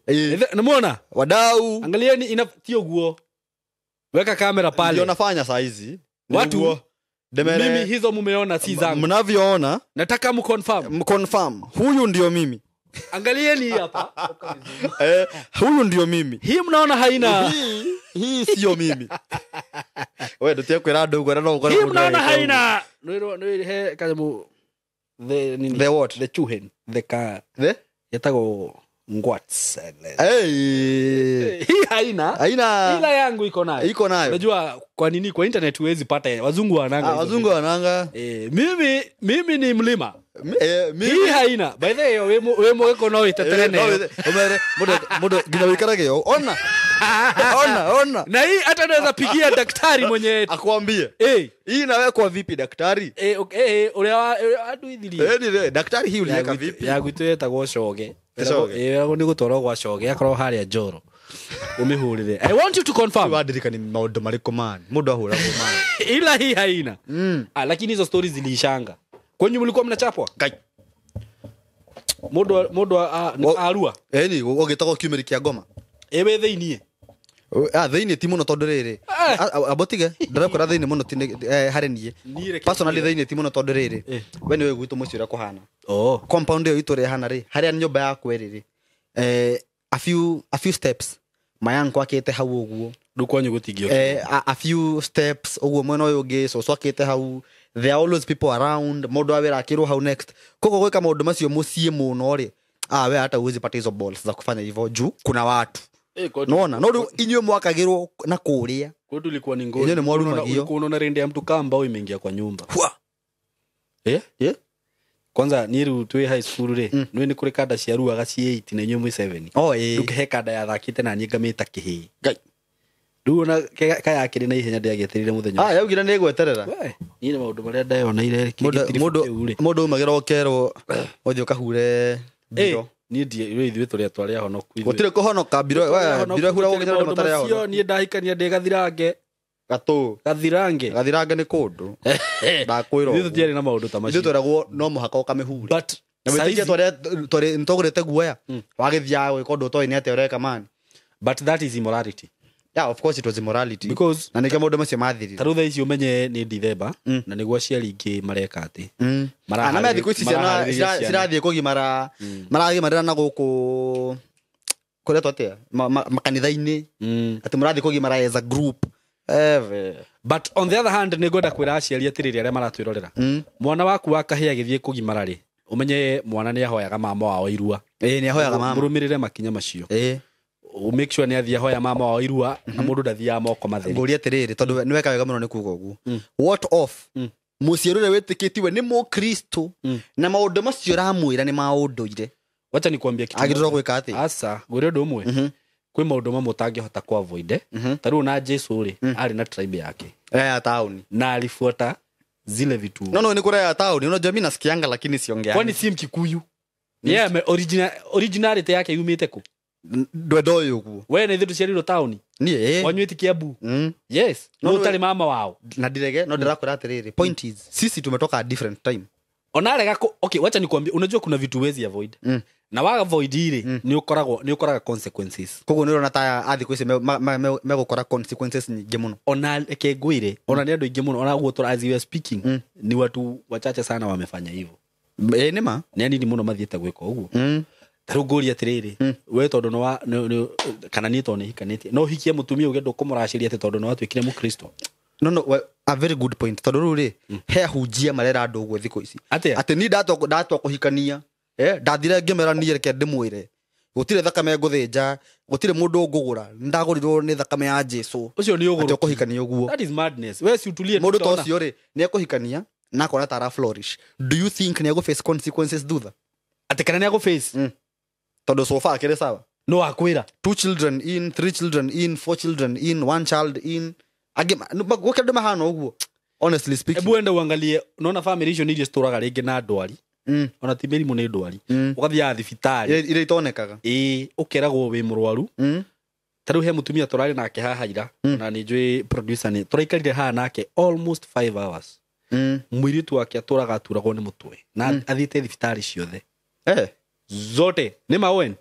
Namuona? Wadau. Angalieni ina tio guo. Weka kamera pale. Ndio nafanya saa hizi. Watu Demere, mimi hizo mumeona si zangu. Mnavyoona. Nataka mconfirm. Mconfirm. Huyu ndio mimi. Angalieni hapa. Huyu ndio mimi. Hii mnaona haina. Hii sio mimi. Wewe ndio kwira andu uguo no ukore. Hii mnaona haina. Nwiro he kamu the nini? The what? The chuhen. The ka. The? Yatago ngwats. Hey. Hii haina. Haina. Ila yangu iko nayo. Iko nayo. Unajua kwa nini kwa internet huwezi pata wazungu wananga. Wazungu wananga. Mimi ni mlima. Mimi hii haina. By the way we mo iko no iteterene. Umere mudo gina wikarage ona. Ona. Na hii hata naweza pigia daktari mwenye akwambie. Hii inawekwa vipi daktari? Okay, uria andu ithirie. Daktari hii uliweka vipi? Ya gwitu yetagwo Coge. Ni gutwarwo gwa Coge akorwo haria Njoro. Umihurire. I want you to confirm. Wadirika ni maundu mariko man. Mundu ahuragwo man. Ila hii haina. Lakini hizo stories ziliishanga. Kwenyu mlikuwa mnachapwa? Kai. Mundu arua. Ni ũgĩtagwo kiumĩri kĩa ngoma. Ewe thĩiniĩ. Thĩiniĩ ti mũno tondũ rĩrĩ. Abotige ndĩrakora thĩiniĩ mũno ti harĩ niĩ. Personally thĩiniĩ ti mũno tondũ rĩrĩ. We nĩwe gwitũ mũciĩ ũrĩa kũhana. Compound ĩyo itũ ũrĩa ĩhana rĩ, harĩa nyũmba yakwa ĩrĩ rĩ. A few steps. Mayangu akĩte hau ũguo. Rĩu kwanyu gũtingĩokire. A few steps ũguo mwena ũyũ ũngĩ cũcũ akĩte hau. There are always people around. Mũndũ wa wĩra akĩrwo hau next. Koguo gwĩka maũndũ macio mũciĩ mũno rĩ. We hata huwezi pata hizo balls za kufanya hivyo juu kuna watu. Unaona? No inywe mwakagirwo na kuria. Kwetu ilikuwa ni ngori. Inywe ni mwarumagio. Ulikuwa unaona rende ya mtu kamba au imeingia kwa nyumba. Hwa. Kwanza niĩ rĩu twĩ high school rĩ, nĩ nĩ kũrĩ kanda ciaruaga ci 8 na inyuĩ mwĩ 7. Oh, ĩĩ. Rĩu he kanda yathakĩte na niĩ ngamĩta kĩhĩĩ. Ngai. Rĩu ona kaya kĩrĩ na ihenya ndĩagĩetereire mũthenya. Ah, yaugire nĩ gweterera. We, niĩ nĩ maũndũ marĩa ndeyoneire. Mũndũ mũndũ umagĩra ũkerwo ũthiĩ ũkahure mbiro. Niĩ ndiĩ ithuĩ tũrĩa twarĩ ahonoku ithuĩ. Gũtirĩ kũhonoka mbiro, we, mbiro ĩhuragwo nginya andũ Maũndũ matarĩ macio ahonoku. niĩ ndahikania ndĩ gathirange. Gatũ. Gathirange. Gathirange nĩ kũndũ. Ndakwĩra Ithuĩ ũguo. tũtiarĩ na maũndũ ta Ithuĩ macio. tweragwo no mũhaka ũkamĩhure. But Na wĩtĩkie saizi- twarĩa nĩtwagũrĩte guoya. Wagĩthiaga gwĩka ũndũ ũtoĩ nĩ atĩa ũreka man. But that is immorality. Yeah, of course it was immorality. Because na nĩkĩo maũndũ macio mathirire. ta rĩu thaa ici ũmenye nĩ Dithemba na nĩguo aciari aingĩ mareka atĩ Ah, na me thikũ ici ciana maraharĩrĩria ciana. cirathiĩ kũgimara, maragimarĩra na gũkũ kũretwo atĩa, makanitha-inĩ, atĩ mũrathiĩ kũgimara as a group. Eve. But on the other hand, nĩ ngwenda kwĩra aciari atĩrĩrĩ arĩa maratwĩrorera, mwana waku wa kahĩĩ agĩthiĩ kũgimara rĩ, ũmenye mwana nĩ ahoyaga mama wao irua. Ĩĩ, nĩ ahoyaga mama. Mũrũmĩrĩre makinya macio. Ĩĩ. Make sure nĩ athiĩ ahoya mama wao irua, na mũndũ ndathiaga moko matheri. Ngũria atĩrĩrĩ, tondũ nĩ weka wega mũno nĩ kuga ũguo, what off mũciĩ ũrĩa wĩtĩkĩtiwe nĩ mũkristo na maũndũ macio ũramwĩra nĩ ma ũndũire, Wacha nikwambie kitu agĩrĩirwo moja. gwĩka atĩa? Aca ngwĩre ũndũ ũmwe, kwĩ maũndũ mamwe ũtangĩhota ku avoid. Ta rĩu na Jesu rĩ, arĩ na tribe yake ya taũni. Na alifuata zile vitu. No, nĩ kũrĩa ya taũni, unajua mi nasikianga lakini siongeangi. Kwani si Mkikuyu? Yeah, originality yake yumĩte kũ? Ndwenda ũyũ ũguo. We na ithuĩ tũciarirwo taũni. Niĩ, ĩĩ. Wanyu ĩti Kiambu. Yes. No, No no, ũtarĩ mama wao. Na ndirege no ndĩrakwĩra atĩrĩrĩ, point is sisi tumetoka a different time. Ona arega okay, wacha nikwambie, unajua kuna vitu huwezi avoid. Na wa avoid rĩ, nĩ ũkoragwo nĩ ũkoraga consequences. Koguo nĩ ũrona ta a thikũ ici megũkora consequences nyingĩ mũno. Ona reke ngwĩre, ona nĩ andũ aingĩ mũno, ona guo as we are speaking, ni watu wachache sana wamefanya hivyo. Ĩĩ, nĩ ma. Nĩ anini mũno mathiĩte gwĩka ũguo. Ta rĩu ngũria atĩrĩrĩ, we tondũ nĩ wa kana niĩ tondũ nĩ hikanĩtie, no ũhikie mũtumia uge ndũkũmũracĩria atĩ tondũ nĩ watuĩkire mũkristo? No, well, a very good point, tondũ rĩu rĩ, he ahunjia marera andũ ũguo thikũ ici. Atĩa? Atĩ niĩ ndatua kũhikania, ndathire ngĩmera niĩ reke ndĩmwĩre gũtirĩ thakame ngũthĩnja, gũtirĩ mũndũ ngũgũra, ndagũrirwo nĩ thakame ya Jesu. Ũcio nĩ Atĩ ũgũrũki. ũkũhikania ũguo. That is madness. We si utulie. Mũndũ ta tutaona. ũcio rĩ, nĩ ekũhikania na akona ta ara flourish. Do you think nĩ egũ face consequences thutha? Atĩ kana nĩ agũ face? Tondũ so far akĩrĩ sawa. No akwĩra. Two children in, three children in, four children in, one child in, angĩ gũkĩ andũ mahana ũguo, honestly speaking. Hebu enda uangalie, unaona family icio nĩ iria citũraga rĩngĩ na ndwari, ona ti mĩrimũ, nĩ ndwari, ũgathiaga thibitarĩ. Iria itonekaga. Ĩĩ, ũkeragwo wĩ mũrwaru. Ta rĩu he mũtumia tũrarĩ nake haha ira, na nĩ njũĩ producer nĩ tũraikarire haha nake almost 5 hours. Mũirĩtu wake atũraga aturagwo nĩ mũtwe na athiĩte thibitarĩ ciothe. Zote nĩ maoen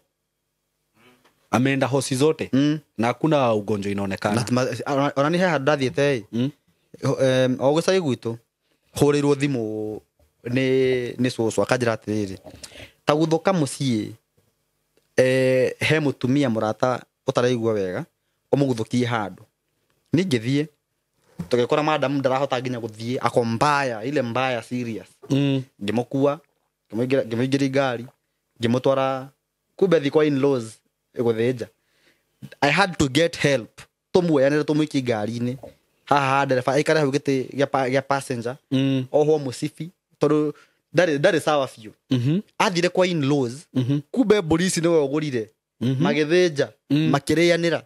ameenda hosi zote na hakuna ugonjwa inaonekana. Ona nĩ he handũ ndathiĩte ĩ, o gĩcagi gwitũ, hũrĩirwo thimũ nĩ cũcũ akanjĩra atĩrĩrĩ, ta gũthũka mũciĩ, he mũtumia mũrata ũtaraigua wega, ũmũguthũkie handũ. Niĩ ngĩthiĩ, tũgĩkora madam ndarahota nginya gũthiĩ, ako mbaya ile mbaya serious. Ngĩmũkua, ngĩmũingĩria ngari, ngĩmũtwara, kumbe thi kwa in-laws gũthĩnja. I had to get help tũmuoyanĩre, tũmũikie ngari-inĩ haha ha ndereba, aikare hau gĩtĩ gĩa passenger, ohwo mũcibi tondũ ndarĩ sawa biũ. Athire kwa in-laws, kumbe mbũri ici nĩwe ũgũrire, magĩthĩnja, makĩrĩanĩra.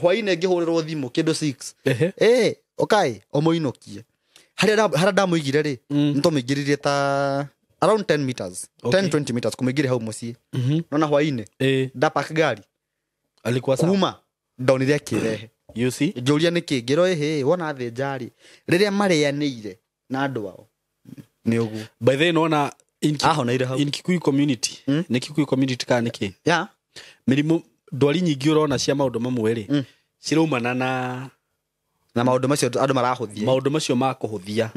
Hwainĩ ngĩhũrĩrwo thimũ kĩndũ 6, ĩ ũkai ũmũinũkie harĩa ndamũigire rĩ. Nĩtũmũingĩririe ta around 10 meters, 10 20 meters kũmũingĩria hau mũciĩ. Nona hwainĩ ndapak ngari, Alikuwa sawa. kuma ndonire akĩrehe. You see? Ngĩũria nĩkĩ, ngĩrwo ĩhĩ wona thĩnja rĩ, rĩrĩa marĩanĩire na andũ ao nĩ ũguo. By the way, nona Ahoneire hau. in Kikuyu community, nĩ Kikuyu community kana nĩkĩ, ya mĩrimũ ndwari nyingĩ ũrona cia maũndũ mamwe rĩ, ciraumana na na maũndũ macio andũ marahũthia. Maũndũ macio ma kũhũthia,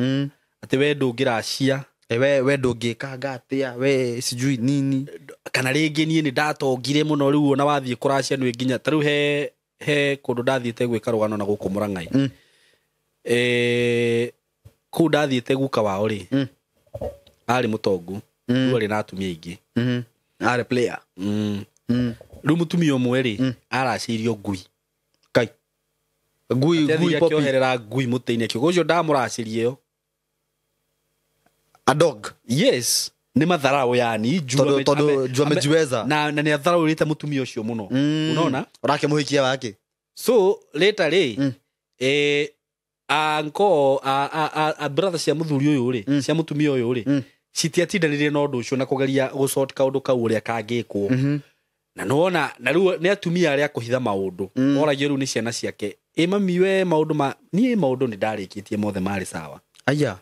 atĩ we ndũngĩracia. E, we ndũngĩkanga atĩa, we sijui nini. Kana rĩngĩ niĩ nĩ ndatongire mũno, rĩu ona wathiĩ kũracia nĩ nginya ta rĩu he kũndũ ndathiĩte gwĩka rũgano na gũkũ Mũrang'ai. Kũu ndathiĩte, guka wao rĩ, arĩ mũtongu, rĩu arĩ na atumia aingĩ. Arĩ player. Rĩu mũtumia ũmwe rĩ, aracĩirio ngui. Kai, ngui? Atĩ Ngui athire popi? Akĩoherera ngui mũtĩ-inĩ, akiuga ũcio ndamũracĩrie ĩyo. A dog? Yes. Nĩ matharau yani Tondũ juu amejiweza. Na nĩ atharaũrĩte mũtumia ũcio mũno. Unaona? Ũrakĩmũhikia wake. So later rĩ, anko a brother cia mũthuri ũyũ rĩ, cia mũtumia ũyũ rĩ, citiatindanĩire na ũndũ ũcio na kũgeria gũsort kaũndũ kau ũrĩa kangĩkwo. Na nĩwona na rĩu nĩ atumia arĩa kũhitha maũndũ. Oragio rĩu nĩ ciana ciake. Ĩ mami we maũndũ ma niĩ maũndũ nĩ ndarĩkĩtie mothe marĩ sawa. Aya.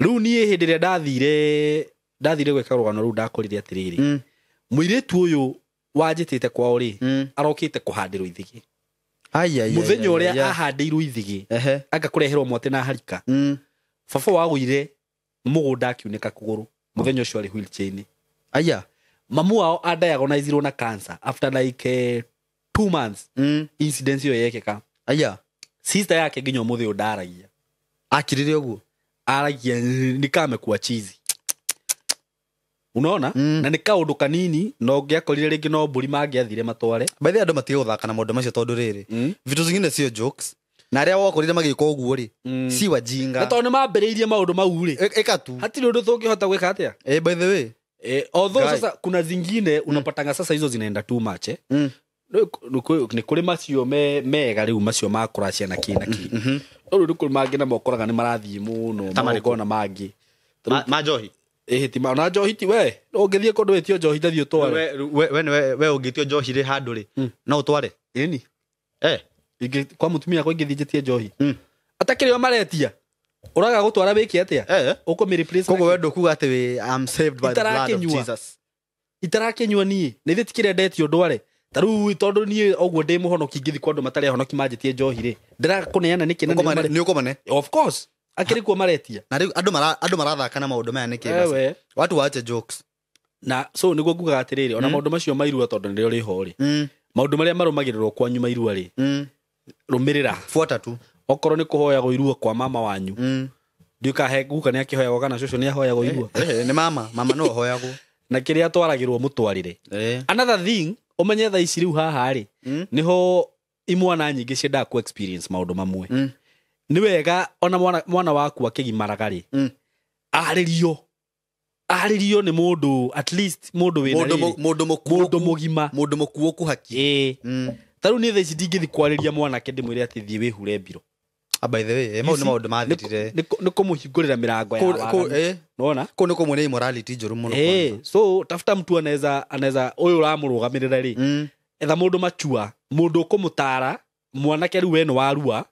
Rĩu niĩ hĩndĩ ĩrĩa ndathire gwĩka rũgano rũu ndakorire atĩrĩrĩ. Mũirĩtu ũyũ wanjĩtĩte kwao rĩ, arokĩte kũhandĩrwo ithigi. Aya. Mũthenya ũrĩa ahandĩirwo ithigi, anga kũreherwo mwate na harika. Baba wagũire mũgũnda akiunĩka kũgũrũ. Mũthenya ũcio arĩ wheelchair-inĩ. Aya. Mamu wao adiagnosirwo na cancer after like 2 months. Incident ĩyo yekĩka. Aya. Sister yake nginya ũmũthĩ ũyũ ndaragia. Akirire ũguo? Aragia ni kama amekuwa chizi. Unaona? Na nĩ kaũndũ kanini no ngĩakorire rĩngĩ no mbũri mangĩathire matware. By the way andũ matige gũthaka na maũndũ macio tondũ rĩrĩ. Vitu zingine sio jokes. Na arĩa wakorire magĩka ũguo rĩ, si wajinga. Na tondũ nĩ mambĩrĩirie maũndũ mau rĩ. Ĩka tu. Hatirĩ ũndũ tũngĩhota gwĩka atĩa? By the way. Although sasa kuna zingine unapatanga sasa hizo zinaenda too much Nĩ kũrĩ macio mega rĩu macio ma kũracia na kĩ na kĩ. No rĩu nĩ kũrĩ mangĩ na mokoraga nĩ marathiĩ mũno magongona mangĩ. Ma njohi? Ti ma na njohi ti we. Ũngĩthiĩ kũndũ wĩtio njohi tathiĩ ũtware. We ũngĩtio njohi rĩ handũ rĩ, no ũtware? Ĩni. Kwa mũtumia akwa ingĩthiĩ njĩtie njohi. Atakĩrĩ o maretia. Ũraga gũtwara wĩke atĩa? Ũkũmĩ replace. Koguo we ndũkuga atĩ I'm saved by the blood of Jesus. Itarakĩnyua niĩ. Na ithe tikĩrĩa ndetio ndware. Ta rĩu tondũ niĩ ũguo ndĩ mũhonoki ngĩthiĩ kwa andũ matarĩ ahonoki manjĩtie njohi rĩ, ndĩrakũneana nĩkĩ na nĩ ũkũmane? Of course. Akĩrĩ kuo maretia. Na rĩu andũ marathaka na maũndũ maya nĩkĩ basi? Watu waache jokes. Na so nĩguo ngugaga atĩrĩrĩ, ona maũndũ macio ma irua tondũ nĩrĩo rĩho rĩ. Maũndũ marĩa marũmagĩrĩrwo kwanyu ma irua rĩ, rũmĩrĩra. Fuata tu. Okorwo nĩ kũhoyagwo irua kwa mama wanyu. Ndiũkahe guka nĩ akĩhoyagwo kana cũcũ nĩ ahoyagwo irua. Nĩ mama, mama no ahoyagwo. Na kĩrĩa atwaragĩrwo mũtwarĩre. Another thing, ũmenye thaa ici rĩu haha rĩ, nĩho imwana nyingĩ ciendaga ku experience maũndũ mamwe. Nĩ wega ona mwana waku akĩgimaraga rĩ, arĩrio nĩ mũndũ at least mũndũ wĩna rĩrĩ, mũndũ mũgima, mũndũ mũkuoku haki. Ta rĩu niĩ thaa ici ndingĩthiĩ kwarĩria mwanake ndĩmwĩre atĩ thiĩ wĩhure mbiro. By the way, mau nĩ maũndũ mathirire. Nĩ kũmũhingũrĩra mĩrango ya waganu. Nĩwona? Kũu nĩ kũmwe nĩ immorality njũru mũno kwanza. So tafuta mtu anaweza ũyũ ũramũrũgamĩrĩra rĩ, etha mũndũ machua, mũndũ ũkũmũtara, mwanake rĩu we nĩ warua,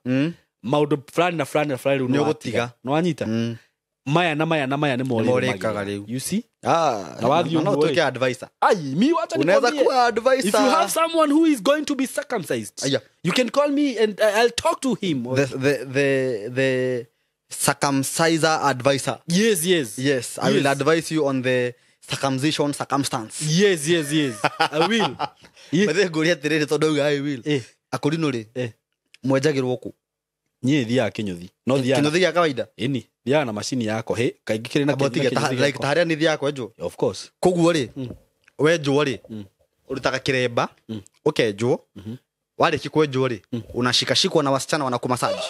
maũndũ fulani na fulani na fulani rĩu nĩ watiga. Nĩ wanyita? Maya na maya na maya nĩ morĩkaga rĩu. You see? Na wathiĩ ũguo rĩ. Tuke advisor. Ai, mi wacha nikwambie. Unaweza kuwa advisor. If you have someone who is going to be circumcised, you can call me and I'll talk to him. The circumciser advisor. Yes, yes. Yes, I will advise you on the circumcision circumstance. Yes, yes, yes. I will. But they go atĩrĩrĩ tondũ auga I will. Akũrinũ rĩ, mwenjagĩrwo kũ? Niĩ thiaga kĩnyũthi. No thiaga. Kĩnyũthi gĩa kawaida? Ĩni. Thiaga na macini yako. Hĩ, kaingĩ kĩrĩ na kĩnyũthi. Like ta harĩa nĩ thiaga kwenjwo? Of course. Koguo rĩ, wenjwo rĩ, ũrutaga kĩremba, ũkenjwo, warĩkia kwenjwo rĩ, unashikashikwa na wasichana wanakumassage.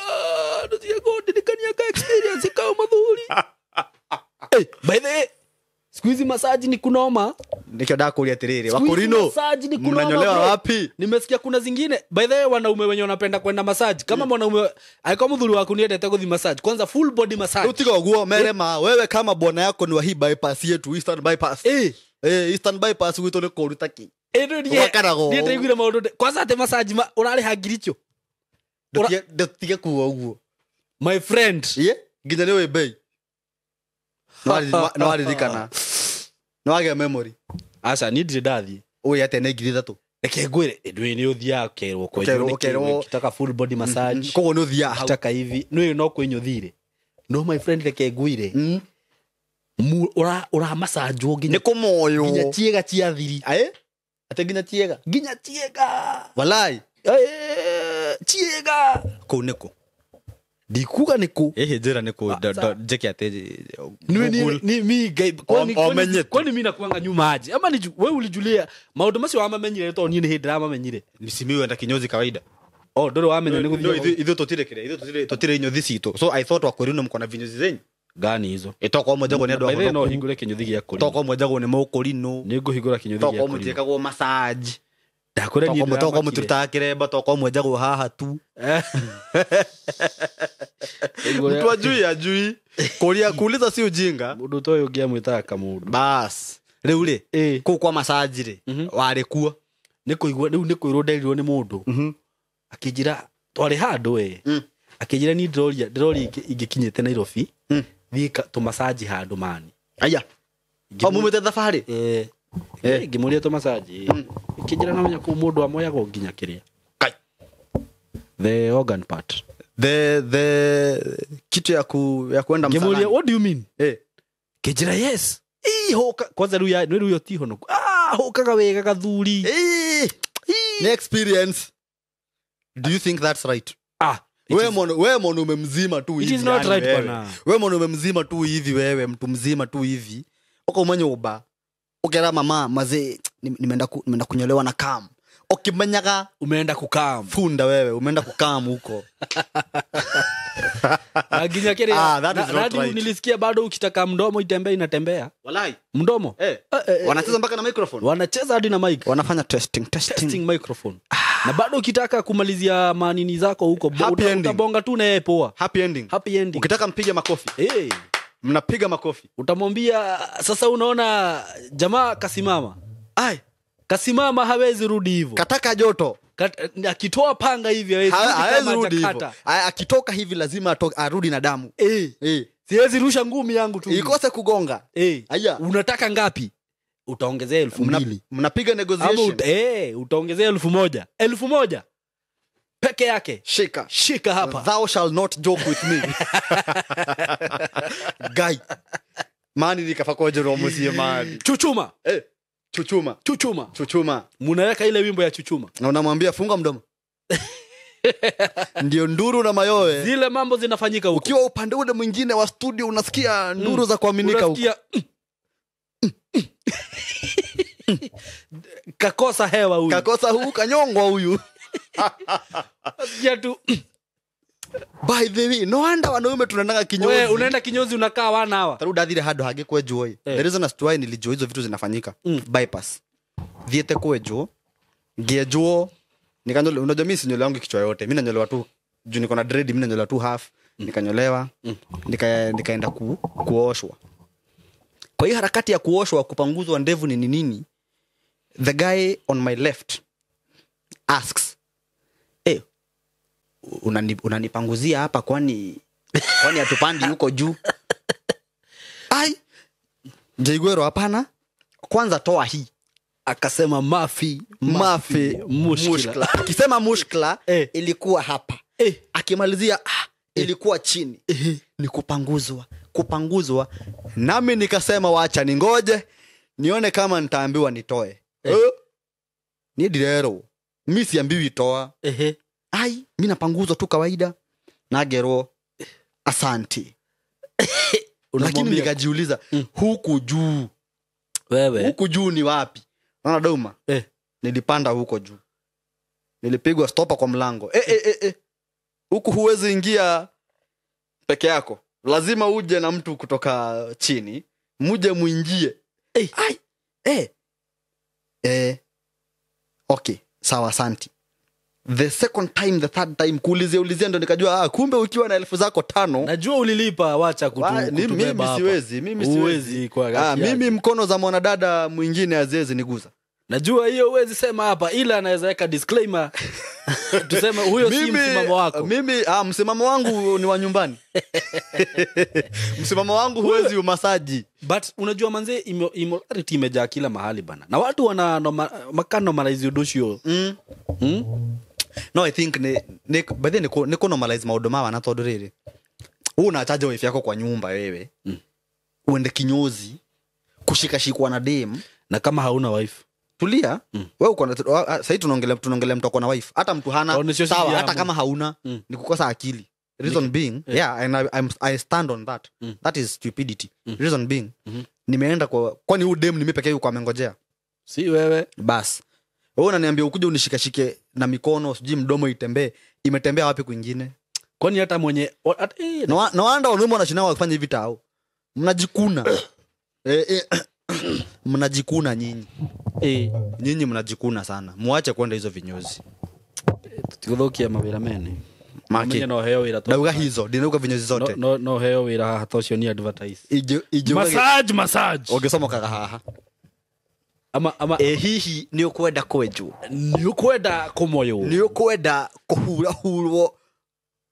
Ndũtige kũndirikania ka experience kau mũthuri. By the way, siku hizi massage ni kunoma. Nikio ndakũria atĩrĩrĩ, Wakorino, mnanyolewa wapi? Nimesikia kuna zingine. By the way, wanaume wenye wanapenda kwenda massage. Kama mwanaume alikuwa mdhuri wako niendete kuthi massage. Kwanza full body massage. Utiga ũguo merema, wewe kama bwana yako ni wa hii bypass yetu, Eastern bypass. Eastern bypass gwitũ nĩ kũru taki. Ndiĩ ndaiguire maũndũ. Kwanza ate massage ũrarĩha ngiri icio. Ndutige kuga ũguo. My friend. Nginya nĩ ũĩ bei. No waririkana. No wagĩa memory. Aca niĩ ndirĩ ndathiĩ. Ũĩ atĩa nĩ 3,000? Reke ngwĩre, ndũĩ nĩ ũthiaga ũkerwo kwenjwo nĩ kĩ, ukitaka full body massage. Koguo nĩ ũthiaga hau. Ukitaka hivi, nĩ no kwĩnyũthire. No my friend reke ngwĩre. Ura massage nginya nĩ kũmoywo. Nginya ciĩga cia thiri. Atĩ nginya ciĩga? Nginya ciĩga. Walai. Ciĩga. Kũu nĩkũ? Ndikuga nĩkũ. Njĩra nĩkũ, njĩke atĩ ni mi kwani mi nakuanga nyuma aje? Ama ni wewe ulijulia maũndũ macio wamamenyire to niĩ nĩ hĩndĩ ndĩramamenyire. Ni simiwe enda kinyozi kawaida. Oh, ndũrĩ wamenya nĩ gũthiĩ. Ithuĩ tũtirĩ kĩrĩa, ithuĩ tũtirĩ inyothi citũ. So I thought Wakorino mko na vinyozi zenyu. Gani hizo? Itokorwo mwenjagwo nĩ andũ By the way, no ahonoku. hingũre kĩnyũthi gĩa kũrinũ. Tokorwo mwenjagwo nĩ mũkũrinũ. Nĩ ngũhingũra kĩnyũthi gĩa Tokorwo kũrinũ. mũtiĩkagwo massage. Ndakwĩra niĩ Tokorwo ndĩramakire. mũtirutaga kĩremba, tokorwo mwenjagwo haha tu. Ũguo Mtu ajui ajui. Kuulia kuuliza si ujinga. Mũndũ ta ũyũ ũngĩamwĩtaga kamũndũ. Bas. Rĩu rĩ, Ĩ. kũu kwa massage rĩ, warĩ kuo. Nĩ kũigua rĩu nĩ kwĩrwo nderirwo nĩ mũndũ. Akĩnjĩra twarĩ handũ ĩ. Akĩnjĩra niĩ ndĩroria ingĩkinyĩte Nairobi. Thiĩ tũmacaji handũ mani. Aya. O mumĩte thabarĩ? Ngĩmũria tũmacaji. Akĩnjĩra no menya kũu mũndũ amoyagwo nginya kĩrĩa. Kai. The organ part. The kitu ya kuenda msalani. Ngĩmũria what do you mean? Kĩnjĩra yes. Ii hoka kwanza rĩu ya rĩu yo ti honoku. Ah, hokaga wega gathuri. Ni experience. Do you think that's right? Ah, We mwanaume mzima tu hivi. It is not right bana. We mwanaume mzima tu hivi wewe, mtu mzima tu hivi. Uko nyumba. Ukera mama mazee nimeenda kunyolewa na kam. Ukimenyaga umeenda kukam. Funda wewe, umeenda kukam huko. Na ginya kile that is not right. Nilisikia bado ukitaka mdomo itembee inatembea. Walai. Mdomo. Wanacheza mpaka na microphone. Wanacheza hadi na mic. Wanafanya testing microphone. Na bado ukitaka kumalizia manini zako huko utabonga tu na yeye poa. Happy ending. Happy ending. Ukitaka mpige makofi. Mnapiga makofi. Utamwambia sasa unaona jamaa kasimama. Ai, kasimama hawezi rudi hivyo. Kataka joto. Akitoa panga hivi hawezi rudi hivyo. Akitoka hivi lazima arudi na damu. Siwezi rusha ngumi yangu tu. Ikose kugonga. Aya. Unataka ngapi? Utaongezea 2000. Mnapiga negotiation. Utaongezea 1000. 1000. Peke yake. Shika hapa. Thou shall not joke with me. Guy. Mani nikafakoje romo sie mani. Chuchuma. Chuchuma. Munaweka ile wimbo ya chuchuma. Na unamwambia funga mdomo. Ndio nduru na mayowe. Zile mambo zinafanyika huko. Ukiwa upande ule mwingine wa studio unasikia nduru za kuaminika huko. Unasikia kakosa hewa huyu. Kakosa huyu, kanyongwa huyu. Unasikia tu. By the way, no wonder wanaume tunaendanga kinyozi. Wewe unaenda kinyozi unakaa 1 hour. Taruda dhire hado hage kwejuo. The reason as to why nilijua hizo vitu zinafanyika. Bypass. Thiete kwejuo. Ngejuo. Nikanyole, unajua mimi sinyolewa yangu kichwa yote. Mimi nanyolewa tu juu niko na dread, mimi nanyolewa tu half. Nikanyolewa. Nikaenda kuoshwa. Kwa hiyo harakati ya kuoshwa, kupanguzwa ndevu ni nini? The guy on my left asks, "Eh, unanipanguzia hapa kwani hatupandi huko juu?" Ai, Jaiguero hapana. Kwanza toa hii. Akasema mafi mushkila. Akisema mushkila ilikuwa hapa. Akimalizia ilikuwa chini. Ni kupanguzwa. Nami nikasema wacha ningoje nione kama nitaambiwa nitoe. Ni direro. Mimi siambiwi toa. Ai, mimi napanguzwa tu kawaida. Nagero asante. Lakini nikajiuliza huku juu. Wewe. Huku juu ni wapi? Unaona Doma? Nilipanda huko juu. Nilipigwa stopa kwa mlango. Huku huwezi ingia peke yako. Lazima uje na mtu kutoka chini. Muje muingie. Ai. Okay, sawa asante. The second time, the third time kuulizia ndo nikajua kumbe ukiwa na 5,000 zako. Najua ulilipa, wacha kutubeba hapa. Mimi siwezi. Mimi mkono za mwanadada mwingine haziwezi niguza. Najua hiyo huwezi sema hapa, ila anaweza weka disclaimer. Tuseme huyo si msimamo wako. Mimi msimamo wangu ni wa nyumbani. Msimamo wangu huwezi umasaji. But unajua manze immorality imejaa kila mahali bana. Na watu wana normalize udoshio. No, I think by then niko normalize maundu mawa na tondu riri. Wewe unachaja wife yako kwa nyumba wewe. Uende kinyozi kushikashikwa na dem, na kama hauna wife tulia. Wewe uko na sasa tunaongelea mtu uko na wife. Hata mtu hana sawa, hata kama hauna ni kukosa akili. Reason being, yeah, and I stand on that. That is stupidity. Reason being, nimeenda kwa kwani huyu dem ni mimi pekee yuko amengojea. Si wewe. Bas. Wewe unaniambia ukuje unishikashike na mikono, sijui mdomo itembee, imetembea wapi kwingine? Kwani hata mwenye no wanda wanaume wanashinda wakifanya hivi tao. Mnajikuna. Mnajikuna nyinyi. Nyinyi mnajikuna sana. Muache kwenda hizo vinyozi. Tutiguthukia mawira mene. Maki. No heo wira to. Ndauga hizo, ndinauga vinyozi zote. No heo wira haha tocio ni advertise. Massage. Ũngĩcomokaga haha. Ama hihi ni ukwenda kwenjwo. Ni ukwenda kumoywo. Ni ukwenda kuhurahurwo.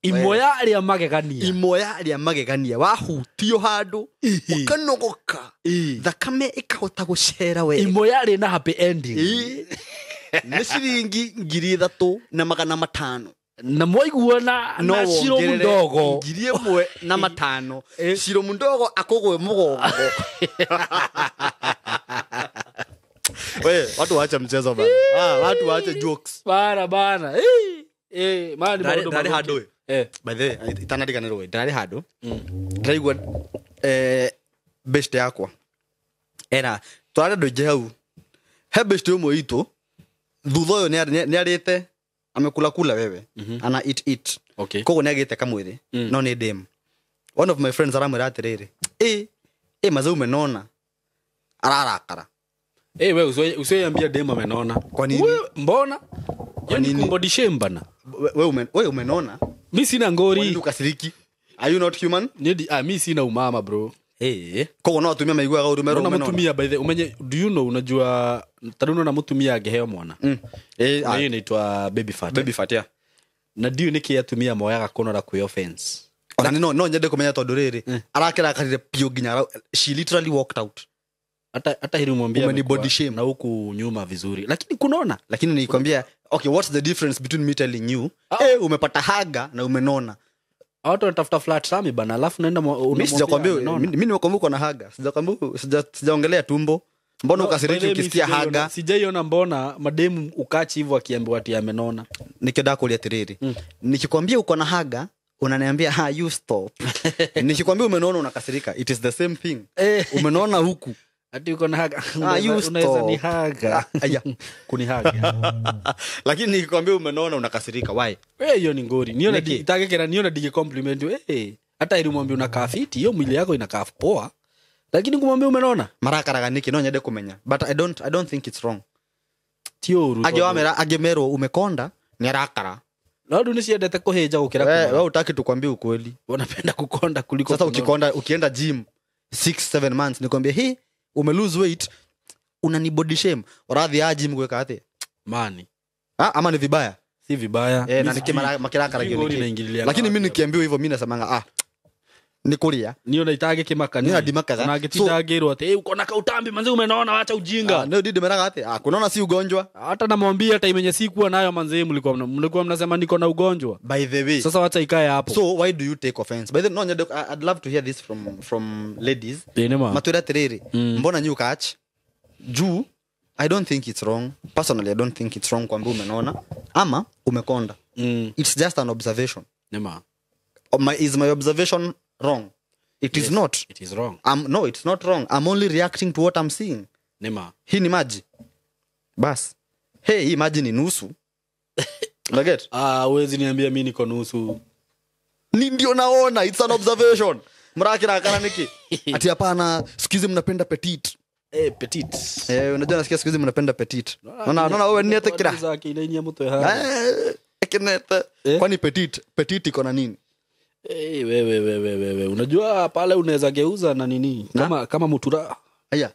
Imoya rĩa magegania. Imoya rĩa magegania wahutio handu ukanogoka. Thakame ikahota gucera wega. Imoya rĩ na happy ending. Nĩ ciringi 3,500. Na mwaiguana na Ciro Mundogo 1,500. Ciro Mundogo akugwe mugongo. We, watu waache mchezo bana. Watu waache jokes. Bana. Mani maundu ndari handu. By the way, itanariganirwo ndari handu. Ndiraigua best yakwa. Era tware andu aingĩ hau. He best ũmwe witũ thutha ũyũ nĩarĩte amekula kula wewe. Ana eat eat. Okay. Koguo nĩagĩte kamwĩrĩ no nĩ dem. One of my friends aramwĩra atĩrĩrĩ, mazee umenona. Ararakara. Wewe usiambia dem amenona. Kwa nini? Mbona? Yaani kumbody shame bana. Wewe umenona? Mimi sina ngori. Kwa nini ukasiriki? Are you not human? Mimi sina umama bro. Koguo no atumia maiguaga ũru merwo umenona. Mutumia by the umenye do you know unajua taruno na mutumia angeheo mwana. Hiyo inaitwa baby fat. Baby fat yeah. Na ndio niki atumia moyaga kunora kwi offense. Ona no nyende kumenya tondu riri arakirakarire piũ nginya she literally walked out. Hata hili umwambia umeni body shame na huku nyuma vizuri. Lakini kunaona. Lakini nilikwambia okay, what's the difference between me telling you umepata haga na umenona. Watu wanatafuta flat sami bana alafu naenda mimi sijakwambia mimi nimekwambia uko na haga. Sijakwambia sijaongelea tumbo. Mbona ukasiriki ukisikia haga? Sijaiona mbona mademu ukachi hivyo akiambiwa ati amenona. Nikienda kulia tiriri. Nikikwambia uko na haga unaniambia you stop. Nikikwambia umenona unakasirika. It is the same thing. Umenona huku. Ati uko na haga. Unaweza ni haga. Aya. Kunihaga. Lakini nikikwambia umenona unakasirika. Why? Hiyo ni ngori. Niona itagekera niona dige compliment. Hata ili mwambie unakaa fiti, hiyo mwili yako inakaa poa. Lakini kumwambia umenona? Marakaraga niki no nyende kumenya. But I don't think it's wrong. Tio uru. Ange agemerwo umekonda ni arakara. Ndio nisiendete kuhinja gukira. Wewe hutaki tukwambie ukweli. Unapenda kukonda kuliko. Sasa ukikonda ukienda gym 6-7 months nikwambie hey ume lose weight unani body shame. Urathi ya gym gweka ate? Mani. Ama ni vibaya? Si vibaya. Na nikimara makirakara gyo. Lakini mimi nikiambiwa hivyo mimi nasemanga ni kuria. Niyo naitage kimakani. Niyo ndimakaga. Na ngitindagirwo ati uko na kautambi manzi umenaona wacha ujinga. No ndimeraga ati kunaona si ugonjwa. Hata namwambia hata imenye sikuwa nayo manzi mlikuwa mnasema niko na ugonjwa. By the way. Sasa wacha ikae hapo. So why do you take offense? By the no I'd love to hear this from ladies. Matwira tiriri. Mbona nyu catch? Juu I don't think it's wrong. Personally I don't think it's wrong kwamba umenaona ama umekonda. It's just an observation. Nema. Is my observation wrong? It is not. It is wrong. No, it's not wrong. I'm only reacting to what I'm seeing. Nema. Hii ni maji. Bas. Hey, hii maji ni nusu. Unaget? Huwezi niambia mimi niko nusu. Ni ndio naona, it's an observation. Mrakira kana niki. Ati hapana, sikizi mnapenda petit. Petit. Unajua nasikia sikizi mnapenda petit. Naona wewe ni atekira. Kinete. Kwani petit iko na nini? Wewe unajua pale unaweza geuza na nini na? Kama mutura. Aya.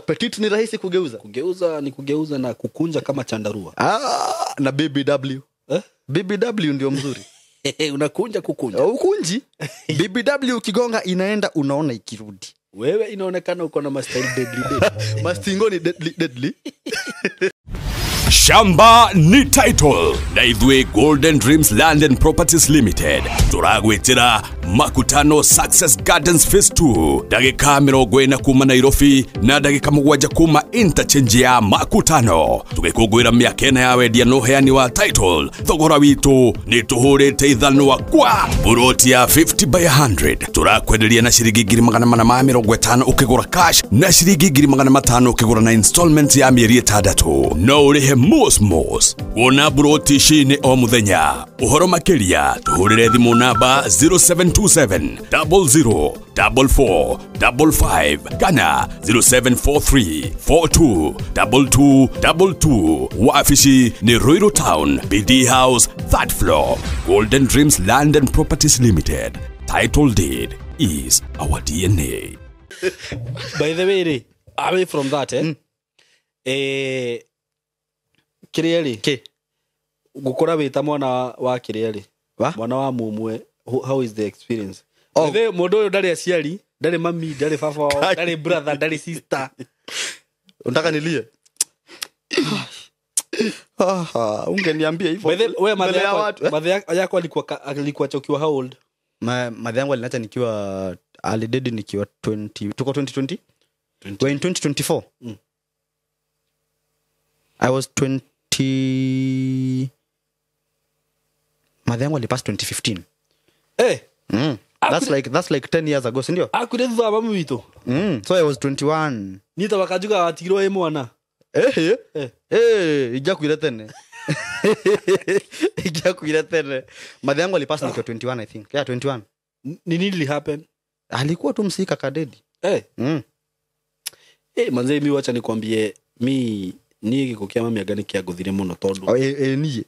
Petit ni rahisi kugeuza. Kugeuza ni kugeuza na kukunja kama chandarua. Na BBW. BBW ndio mzuri. Unakunja kukunja. Ukunji. BBW ukigonga inaenda unaona ikirudi. Wewe inaonekana uko na mastyle deadly deadly. Mastingo ni deadly deadly. Shamba ni title na ithwe Golden Dreams Land and Properties Limited turagwitira Makutano Success Gardens Phase 2 ndagika 40 kuma Nairobi na ndagika 7 kuma interchange ya Makutano tugikungwira miaka ena ya wendia no heani wa title thogora witu ni tuhurite ithanwa kwa buroti ya 50 by 100 turakwenderia na ciringi 450 ukigura cash na ciringi 500 ukigura na installment ya mieri 6 no urihe mos kuona buroti ici nĩ o mũthenya. Ũhoro makĩria tũhũrĩre thimũ namba 0727 00 44 55 kana 0743 42 22 22. Wabici nĩ Ruiru Town, BD House, 3rd floor. Golden Dreams Land and Properties Limited. Title deed is our DNA. By the way, rĩ, away from that, kĩrĩa rĩ Kĩ? Gũkũra wĩ ta mwana wa kĩrĩa rĩ, Wa? mwana wa mũmwe, how is the experience? Oh. By the way, mũndũ ũyũ ndarĩ aciari, ndarĩ mami, ndarĩ baba wao, ndarĩ brother, ndarĩ sister. Unataka nilie? Ah, ungeniambia hivyo By the way, mbele madhe ya yako, watu, eh? madhe yako alikuwa ukiwa how old? Madhe yangu aliniacha nikiwa, alidedi nikiwa 20, tuko 2020? We're in 2024. I was 20. Madhe yangu alipass 2015. That's like 10 years ago, si ndio? Akuire thutha wa mami witũ. So I was 21. Niĩ ta wakanjuga watigirwo ĩ mwana. Ijakuire tene. Ijakuire tene. Madhe yangu alipass nikiwa 21, I think. Yeah, 21. Ni nini li happen? Alikuwa tu msika kadedi. Manze mi wacha nikwambie, mi niĩ gĩkuũ kĩa mami anga nĩ kĩangũthire mũno tondũ Oh, niĩ.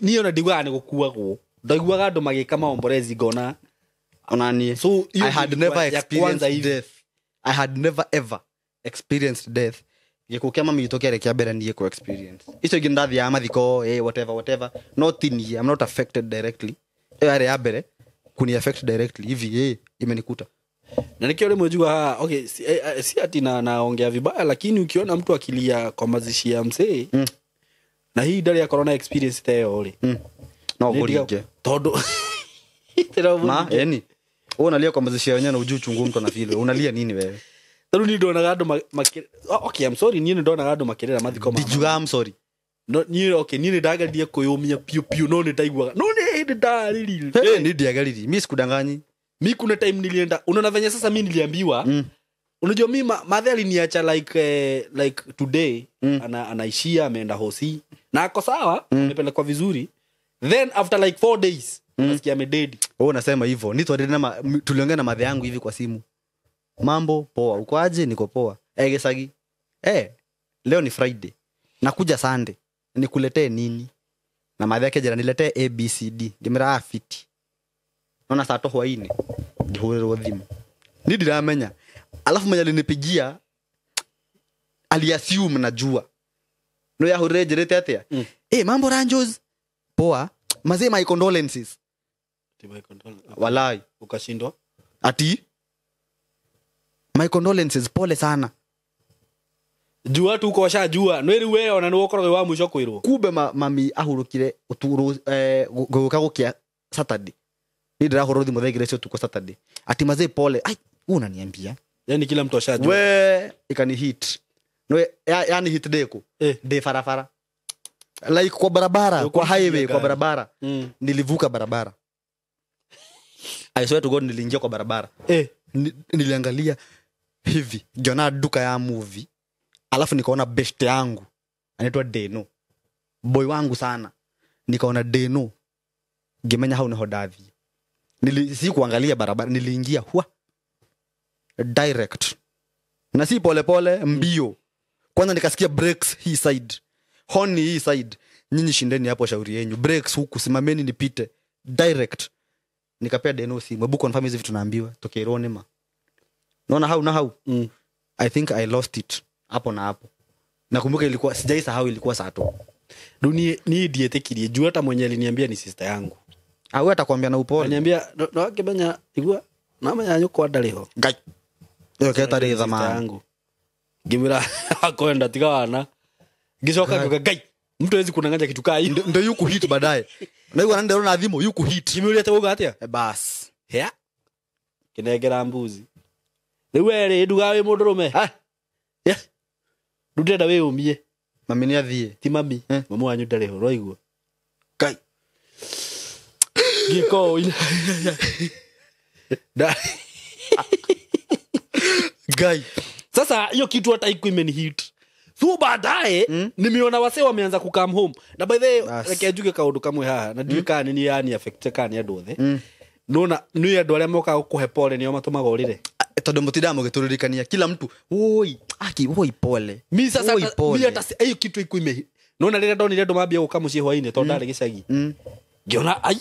Niĩ ona ndiguaga nĩ gũkuagwo. Ndaiguaga andũ magĩka maomborezi ngona. Ona niĩ. So, hiyo I had ilikuwa never ya kwanza experienced hivi. death. I had never ever experienced death. Gĩkuũ kĩa mami witũ kĩarĩ kĩa mbere niĩ kũ experience. Icio ingĩ ndathiaga mathiko, whatever, whatever. Not niĩ, I'm not affected directly. Ĩyo yarĩ ya mbere kuni affect directly hivi, imenikuta. Na nikio rĩmwe njugaga haha, okay, si ati naongea vibaya, lakini ukiona mtu akilia kwa mazishi ya msee, na hii ndarĩ akorwo na experience ta ĩyo rĩ. No Nĩ ndiga- ngũringe. Tondũ Tĩra Ma, mũringe. yani, wewe unalia kwa mazishi ya wenyewe na hujui uchungu mtu anafeel. Unalia nini wewe? Tarĩu niĩ ndonaga andũ oh, okay, I'm sorry, niĩ nĩndonaga andũ makĩrĩra mathiko ma Ndijuga I'm sorry. No, niĩ, okay, niĩ nĩndageririe kwĩyũmia piũ piũ, no nĩndaiguaga. No nĩ hĩndĩ ndarĩrire. Ni ndiageriri. Mi sikudanganyi. Mi kuna time nilienda, unaona venye sasa mi niliambiwa, unajua mi madhe aliniacha like today, anaishia, ameenda hosi na ako sawa, amepelekwa vizuri. Then after like 4 days, nasikia amededi. Wewe unasema hivyo. Ni tuendelee na tuliongea na madhe yangu hivi kwa simu. Mambo poa, uko aje? Niko poa. Gesagi. Leo ni Friday. Nakuja Sunday. Nikuletee nini? Na madhe yake jira niletee ABCD. Ndimera afiti. Naona saa tohwa ine. Ngihũrĩrwo thimũ. Ni ndiramenya. Alafu mwenye alinipigia aliassume najua. No yahũrĩre njĩrĩte atĩa? Mambo Ranjos. Poa. Mazee my condolences. My condolences. Walai. Ukashindwa? Ati? My condolences, pole sana. Juu watu huko washajua. No rĩu we ona nĩwe ũkoragwo wĩ wa mũico kwĩrwo. Kumbe mami ahurũkire ũturo, gũka gũkĩa Saturday. Ni ndĩrahũrwo thimũ thaa igĩrĩ cia ũtukũ Saturday. Ati mazee pole. Ai, wewe unaniambia? Yaani kila mtu ashajua. We ikani hit. No, yani hit deko. De farafara. Like kwa barabara, Yo, kwa kwa highway, kwa gari. barabara. Nilivuka barabara. I swear to God niliingia kwa barabara. Niliangalia hivi, ngiona duka ya movie. Alafu nikaona best yangu. Anaitwa Deno. Boy wangu sana. Nikaona Deno. Ngimenya hau niho ndathi. Si kuangalia barabara, niliingia hua. Direct. Na si pole pole, mbio. Kwanza nikasikia brakes hii side. Horn hii side. Nyinyi shindeni hapo shauri yenyu. Brakes huku, simameni nipite. Direct. Nikapea Deno simu. Hebu confirm hizi vitu naambiwa. Tukiirone ma. Naona hau na hau. I think I lost it. Hapo na hapo. Nakumbuka ilikuwa, sijaisahau ilikuwa saa 3. Rĩu niĩ ndietĩkirie. Juu hata mwenye aliniambia ni sister yangu. Ah, wewe atakwambia na upole. Aliniambia, no akimenya, igua, namenya nyũkwa ndarĩ ho. Ngai. Ĩyo ketarĩ Sister thamani. yangu. Ngĩmwĩra, akwenda tiga wana. Ngĩcoka ngiuga, Ngai, mtu hawezi kunang'anya kitu kaa hiyo. Ndio yuku hit baadaye. Na yuko anaenda na thimu yuku hit. Ngĩmũria atĩ wauga atĩa? Bas. Ya. Kĩnengera mbuzi. Rĩu we rĩ, ndugaga wĩ mũndũrũme. Ah. Ya. Rĩu ndĩrenda wĩyũmie. Mami nĩ athiĩ. Ti mami. Mamu wanyu ndarĩ ho, ũraigua? Ngai. Ngĩka ũũ. Ngai. Sasa hiyo kitu hata haikuwa imenihit. So baadaye nimeona wase wameanza ku come home. Na by the way, reke njuge kaundu kamwe haha na ndiũĩ kana nĩ yani affect kana nĩ andũ othe. Nona nĩ andũ arĩa mokaga gũkũhe pole nĩo matũmaga ũrĩre. Tondũ mũtindaga mũgĩtũririkania kila mtu woi aki woi pole. Mi sasa mi hata hiyo kitu iko ime. Nona rĩrĩa ndonire andũ mambia gũka mũciĩ hwainĩ tondũ ndarĩ gĩcagi. Ngiona ai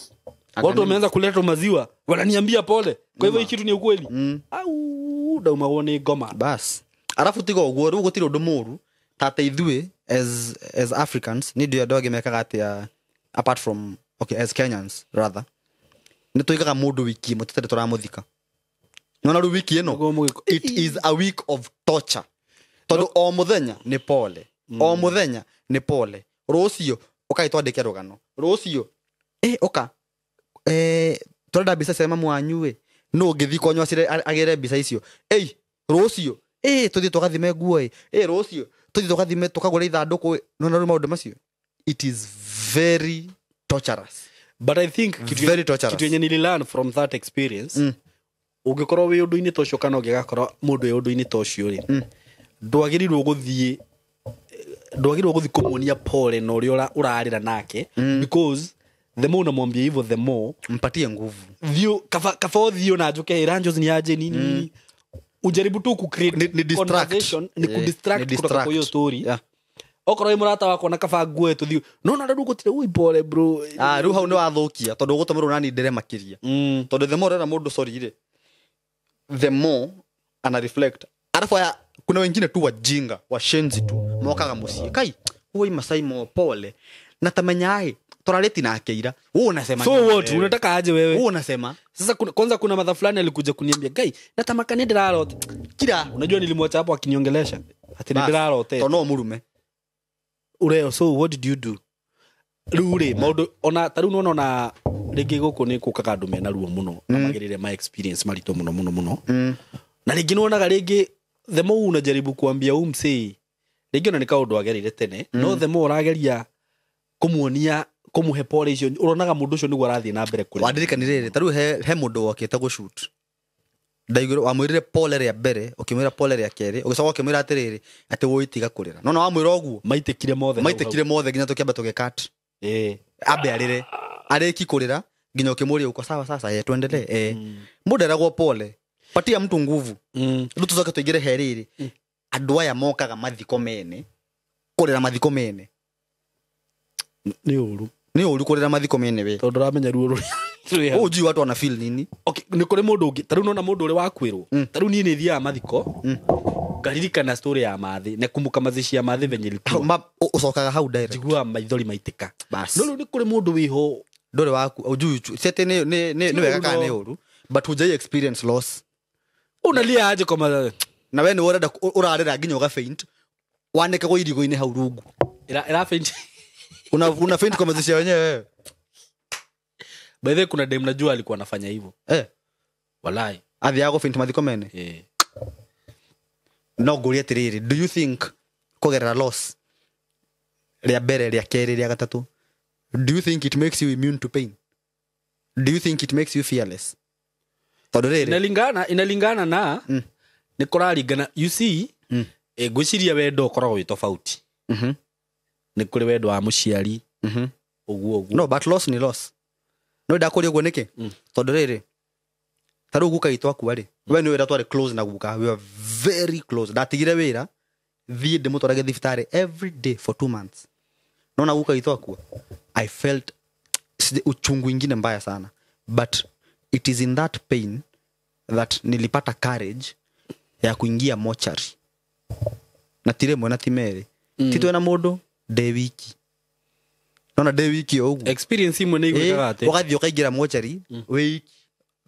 watu wameanza kuleta maziwa wananiambia pole. Kwa hivyo hii kitu ni ukweli. Au ndaumagwo nĩ ngoma. Bas. Arafu tiga ũguo rĩu gũtirĩ ũndũ mũru tata ithuĩ as Africans ni ndio andũ angĩ mekaga atĩa apart from okay as Kenyans rather nĩ tũigaga mũndũ wiki ĩmwe tũtarĩ tũramũthika. Nona rĩu wiki ĩno it is a week of torture. Tondũ o mũthenya nĩ pole. O mũthenya nĩ pole. Rũciũ ũkai twandĩke rũgano. Rũciũ ũka tũrenda mbica cia mamu wanyu ĩ no ũngĩthiĩ kwanyu agĩre mbica icio rũciũ tũthiĩ tũgathime nguo rũciũ tũthiĩ tũgathime tũkagũra ithandũkũ. Nona rĩu maũndũ macio it is very torturous. But I think kitu yenye nililearn from that experience ũngĩkorwo wĩ ũndũ-inĩ ta ũcio kana ũngĩgakorwo mũndũ wĩ ũndũ-inĩ ta ũcio rĩ ndwagĩrĩirwo gũthiĩ kũmuonia pole na ũrĩa ũrarĩra nake because the more unamwambia hivyo the more mpatie nguvu. Thio kafa thio na njuke iranjos ni aje nini ujaribu tu ku create ni conversation ni ku distract kutoka kwa hiyo story. Okorwo murata wakwa na kaba nguo tuthio no na rĩu gũtirĩ ui pole bro. Rĩu hau nĩ wathũkia tondũ ũgũtũmĩrwo nani ndere makĩria. Tondũ the more ũrera mũndũ sorry rĩ the more ana reflect. Alafu kuna wengine tu wajinga washenzi tu mokaga mũciĩ kai ui Masai mo pole na tamenya toraleti na akeira wewe unasema so what unataka aje wewe wewe unasema sasa. Kwanza kuna madha fulani alikuja kuniambia guy natamaka ni ndirarote kira. Unajua nilimwacha hapo akiniongelesha ati ndirarote tono murume ureo. So what did you do rure maundu ona taru nona ona ringi guku ni kukaga andu mena ruo muno magirire my experience marito muno muno muno. Na ringi nwonaga ringi the more unajaribu kuambia umsei ringi ona ni kaundu agerire tene no the more urageria kumuonia kumuhe pole icio uronaga mundu ucio niguo arathie na mbere kuri. Wandirikani riri taru he mundu wokite gushoot ndaiguru wamwirire pole ria mbere ukimwira pole ria keri ugicoka ukimwira atiriri ati woi tiga kurira no wamwira uguo maitikire mothe nginya tukiamba tugikat ambe arire ariki kurira nginya ukimuria uko sawa sasa tuendelee mundu eragwo pole patia mtu nguvu riu tucoke tuingire he riri andu aya mokaga mathiko mene kurira mathiko mene ni uru ni uru kurira mathiko mene we tondu ramenya ruo ruri uji watu wana feel nini. Okay ni kuri mundu ungi taru nona mundu uri wakwirwo taru nie ni thiaga mathiko ngaririkana story ya mathi na kumbuka mazishi ya mathi venye ilikuwa ucokaga hau direct njiguaga maithori maitika bas. No ni kuri mundu wiho nduri waku uju sete ni ni wega kana ni uru but hujai experience loss unalia aje koma na we ni urenda urarira nginya uga faint waneke go irigo-ini hau rungu ira faint una faint kwa mazishi wenyewe. By the way kuna dem najua alikuwa anafanya hivyo. Walai. Athiaga faint mathiko mene. No ngurie atiriri do you think kugerera loss ria mbere ria keri ria gatatu do you think it makes you immune to pain? Do you think it makes you fearless? Tondu riri inalingana na ni kuraringana you see ngwiciria wendo ukoragwo wi tofauti. Ni kuri wendo wa muciari uguo uguo. No but loss ni loss. No ndakuria uguo niki tondu riri taru guka itu akua ri we ni wira twari close na guka we were very close ndatigire wira thie ndimutwarage thibitarĩ every day for 2 months. Naona guka itu akua I felt uchungu ingine mbaya sana but it is in that pain that nilipata courage ya kuingia mochari na tire mwana timere titwe na mundu de wiki nona de wiki uguo experience imwe ni igwikaga ati ugathie ukaingira mochari wiki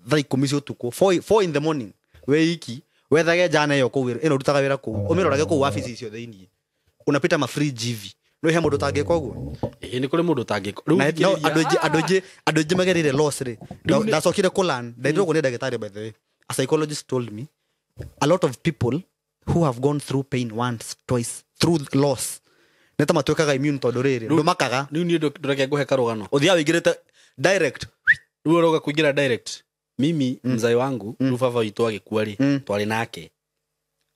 thaa 10 cia utuku 4 in the morning wiki wethage jana iyo kuu ino rutaga wira kuu umirorage kuu wabici icio thiini unapita ma fridge hivi no he mundu tangika uguo ni kuri mundu tangika riu andu aingi magerire loss ri ndacokire kulan ndairwo kuni ndagitari by the way a psychologist told me a lot of people who have gone through pain once twice through loss neta matuikaga immune tondu riri ndumakaga riu ni ndureke nguhe karugano uthia wingirite direct riu uroga kuingira direct mimi mzai wangu riu baba witu agĩkua rĩ twarĩ nake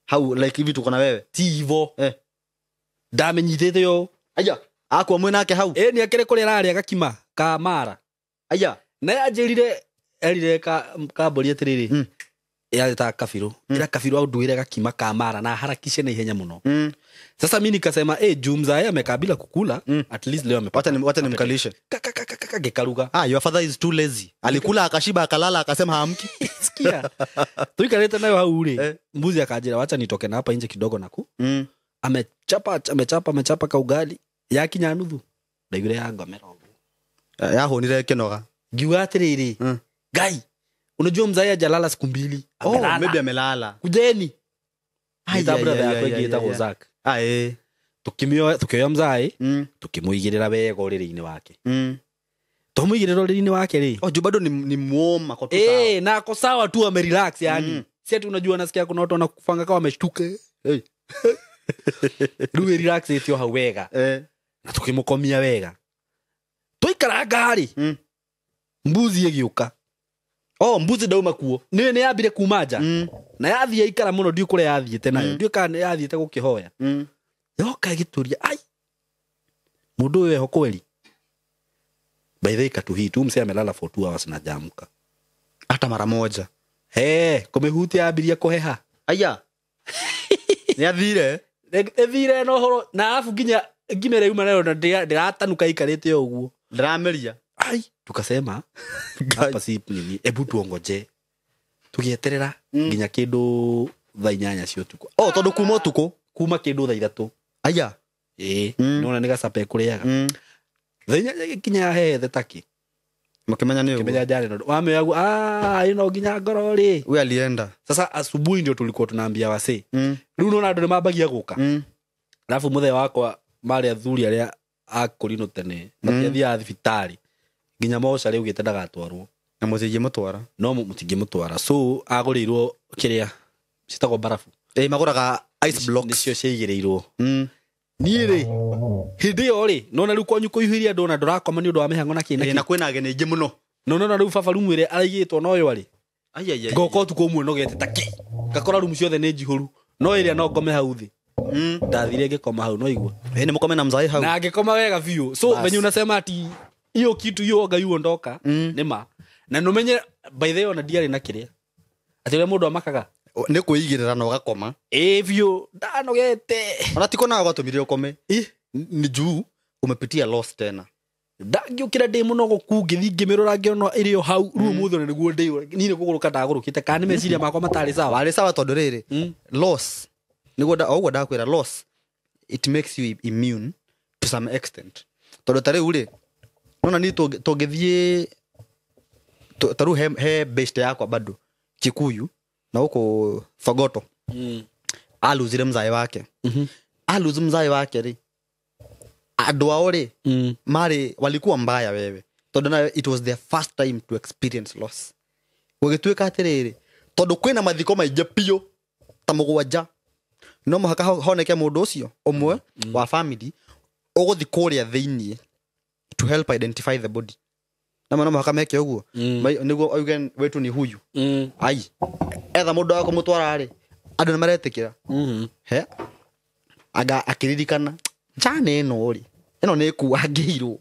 hau like hivi tuko na wewe ti hivo Ndamenyithĩte yo. Aya, akwa mwĩ nake hau. Ĩ nĩ akĩrĩ kũrĩa ararĩa gakima ka mara. Aya. Na yanjĩrire erire ka mbũri atĩrĩrĩ. Yarĩ kabiru. Ira kabiru aunduire gakima ka mara na harakishe na ihenya muno. Sasa mimi nikasema juu mzae amekaa bila kukula, at least leo amepata. Wacha nimkalishe. Kaka gekaruga. Ah, your father is too lazy. Alikula akashiba akalala akasema haamki. Sikia. Tuikaleta nayo hau ri. Mbuzi akajira wacha nitoke na hapa nje kidogo naku. Amechapa kaugali yakinya nuthu. Ndaigure ya ngomera uguo. Yahonire kinoga. Ngiuga atiriri. Ngai, unajua mzae hajalala siku mbili. Oh, maybe amelala. Kujeni. Ai, brother yako ĩngĩ Zack. Ae. Tukioya mzae, tukimuigirira wega uriri-inĩ wake. Tumuigirira uriri-inĩ wake ri. Oh, juu bado ni muoma kwa tu sawa. Na ako sawa tu amerelax yani. Si ati unajua nasikia kuna watu wanakufanga kama wameshtuka. Hey. Rĩu relax itio hau wega. Na tukimukomia wega. Tuikara ngari. Mbuzi ĩgĩũka. Oh, mbuzi ndauma kuo. Nĩ yambire kuma nja. Na yathiĩ ikara mũno ndiũ kũrĩa yathiĩte nayo. Ndiũ kana yathiĩte gũkĩhoya. Yoka ĩgĩtũria, ai. Mũndũ ũyũ eho kweli. By the way katuhi tu msee amelala for 2 hours na jamuka. Hata mara moja. Kũmĩhutia yambirie kũheha. Aya. Nĩathire. Ĩthire na ũhoro na arabu nginya ngima ĩrĩa yuma nayo na ndĩratanuka ikarĩte ũguo. Ndĩrameria. Ai, tukasema hapa si nini, ebu tuongoje. Tugieterera nginya kindu thaa 8 cia utuku. Oh, tondu kuma utuku, kuma kindu thaa 3. Aya. Nona ni gacape kuriaga. Thaa 8 nginya hethe taki. Makimenya ni kimenya jana ndo wameagu ino nginya ngoro ri. We alienda. Sasa asubuhi ndio tulikuwa tunaambia wase. Riu nona andu ni mambagia guka. Alafu muthe wakwa mari athuri aria akurino tene matiathiaga thibitari. Nginya moca rĩu gĩte ndagatwarwo na mũtingĩmũtwara no mũtingĩmũtwara so agũrĩirwo kĩrĩa citagwo barafu magũraga ice blocks nĩcio ciaigĩrĩirwo. Niĩ rĩ hĩndĩ ĩyo rĩ nona rĩu kwanyu kũihũirie andũ na ndũrakoma nĩ ũndũ wa mĩhang'o na kĩ na kĩ na kwĩna ageni aingĩ mũno no nona rĩu baba rumu ĩrĩa araigĩtwo no ĩyo rĩ ngoka ũtukũ ũmwe nogete ta kĩ ngakora rumu ciothe nĩ njihũru no ĩrĩa no ngome hau thĩ. Ndathire ngĩkoma hau no igua nĩ mũkome na mzae hau na ngĩkoma wega biũ so venye unasema ati hiyo kitu hiyo oga yuondoka nima na numenye by the way ona ndiarĩ na kĩrĩa ati ũrĩa mũndũ amakaga nĩ kwĩigĩrĩra na ũgakoma biũ ndanogete ona tiko nawe gwatũmire ũkome ni juu umepitia loss tena ndangĩũkĩra ndĩ mũnogoku ngĩthiĩ ngĩmĩrora ngĩona ĩrĩ o hau rĩu ũmũthĩ ona nĩguo ndĩ niĩ nĩ kũgũrũka ndagũrũkĩte kana nĩ meciria makwa matarĩ sawa warĩ sawa tondũ rĩrĩ loss nĩguo ũguo ndakwĩra loss it makes you immune to some extent tondũ ta rĩu rĩ nona ni tũngĩthiĩ ta rĩu he best yakwa bado Kikuyu na huko Thogoto aluzire mzae wake aluzi mzae wake ri andũ ao ri mari walikuwa mbaya wewe tondũ na it was their first time to experience loss gũgĩtuĩka atĩrĩrĩ tondũ kwĩna mathiko maingĩ biũ ta mũgwanja no mũhaka honeke mũndũ ũcio ũmwe wa family ũgũthiĩ kũrĩa thĩiniĩ to help identify the body. Na no mũhaka meke ũguo nĩguo auge wetu ni huyu. Ai etha mũndũ wa kũmũtwara rĩ andũ nĩ maretĩkĩra he aga akĩririkana njana ĩno rĩ ĩno nĩ ĩkuangĩirwo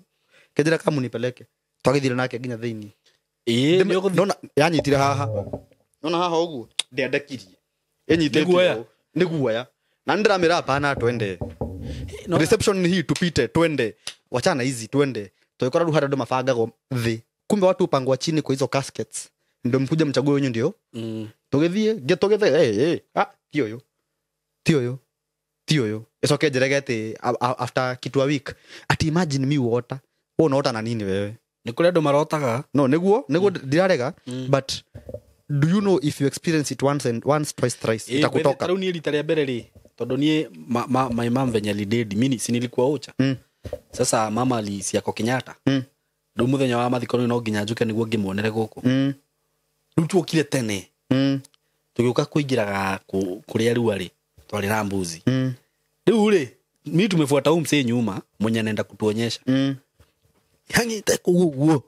kĩnjĩra kamunipeleke twagĩthire nake nginya thĩiniĩ nona yanyitire haha nona haha ũguo ndĩandekirie ĩnyitĩte nĩ guoya na nĩndĩramĩra hapana twende reception ni hii tupite twende wachana hizi twende tũgĩkora rĩu harĩa andũ mabangagwo thĩ kumbe watu upangwa chini kwa hizo caskets ndio mkuja mchague wenyu ndio tũgĩthiĩ ngĩtũgĩthe ti ũyũ ti ũyũ ti ũyũ ĩcoke njerege atĩ after kitu a week ati imagine mi uota wewe unaota na nini wewe nĩ kũrĩ andũ marotaga no nĩguo ndirarega but do you know if you experience it once and once twice thrice itakutoka rĩu niĩ rita rĩa mbere rĩ tondũ niĩ my mom venye alidedi mimi si nilikuwa ucha Sasa mama alisiako Kenyatta. Rĩu mũthenya wa mathiko no nginya njuke nĩguo ngĩmuonere gũkũ. Rĩu tuokire tene. Tũgĩũka kũingĩraga kũrĩa rua rĩ twarĩ na mbuzi. Rĩu rĩ mimi tumefuata huyu msee nyuma mwenye anaenda kutuonyesha. Hangite kũu ũguo.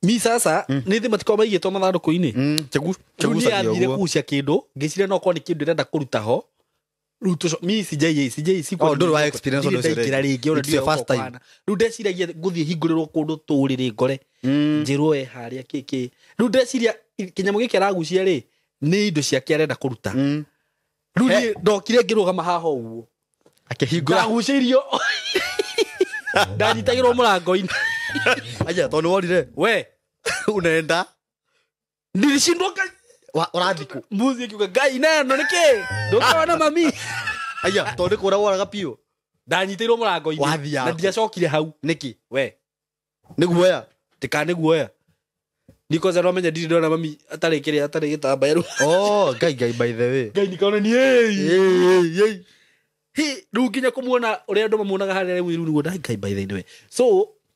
Mi sasa nithi matiko maigĩtwo mathandũkũ-inĩ. Chegu athire kucia kĩndũ ngĩciria no korwo nĩ kĩndũ ndĩrenda kũruta ho. Rĩu mi sijai sikuwa Oh, ndũrĩ wa experience ũndũ ũcio ndaingĩra rĩngĩ ona It's your ndiũĩ first time. ũkwana. Rĩu ndeciragia ngũthiĩ hingũrĩrwo kũndũ tũrĩrĩ ngore njĩrwo e harĩa kĩkĩ. Rĩu ndeciria kĩnyamũ gĩkĩ aragucia rĩ nĩ indo ciake arenda kũruta. Rĩu niĩ ndokire ngĩrũgama haha ũguo Akĩhingũra. Ndagucĩirio. Ndanyitagĩrwo mũrango-inĩ. Aya, tondũ worire. We Unaenda. nilishindwa Ngai. Ũrathiĩ kũ? Mbuzi akiuga Ngai neno nĩkĩ ndũkaona mami. Aya, tondũ nĩ kũra woraga biũ. Ndanyitĩirwo mũrango-inĩ Wathiaga na kũ? ndiacokire hau. Nĩkĩ? We Nĩ guoya. ndikane guoya. Nikoza no menya ndirĩ ndona mami atarĩ kĩrĩa atarĩ gĩtambaya rĩu. Oh, Ngai Ngai by the way. Ngai nikaona ni ĩĩ. Ĩĩ, ĩĩ. Hi, rĩu nginya kũmuona ũrĩa andũ mamuonaga harĩa rĩu rĩu nĩguo Ngai by the way. So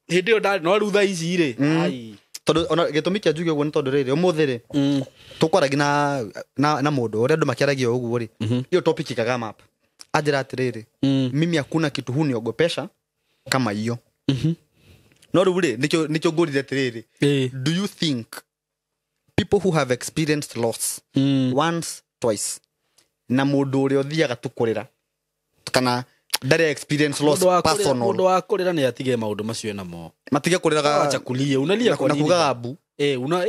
hĩndĩ ĩyo ndarĩ no rĩu thaa ici rĩ. Ai. Tondũ ona gĩtũmi kĩa njuge ũguo nĩ tondũ rĩrĩ ũmũthĩ rĩ tũkwaragia na mũndũ ũrĩa andũ makĩaragia ũguo rĩ hiyo topic ikagama hapa. Anjĩra atĩrĩrĩ, mimi hakuna kitu huniogopesha kama hiyo. No rĩu rĩ nĩkĩo ngũrire atĩrĩrĩ, do you think people who have experienced loss once twice na mũndũ ũrĩa ũthiaga tu kũrĩra kana ndarĩ experience loss personal Mũndũ wa kũrĩra nĩ atige maũndũ macio enamo. Matige kũrĩraga Acha kulia, unalia kwa na nini? kugaga mbu. Una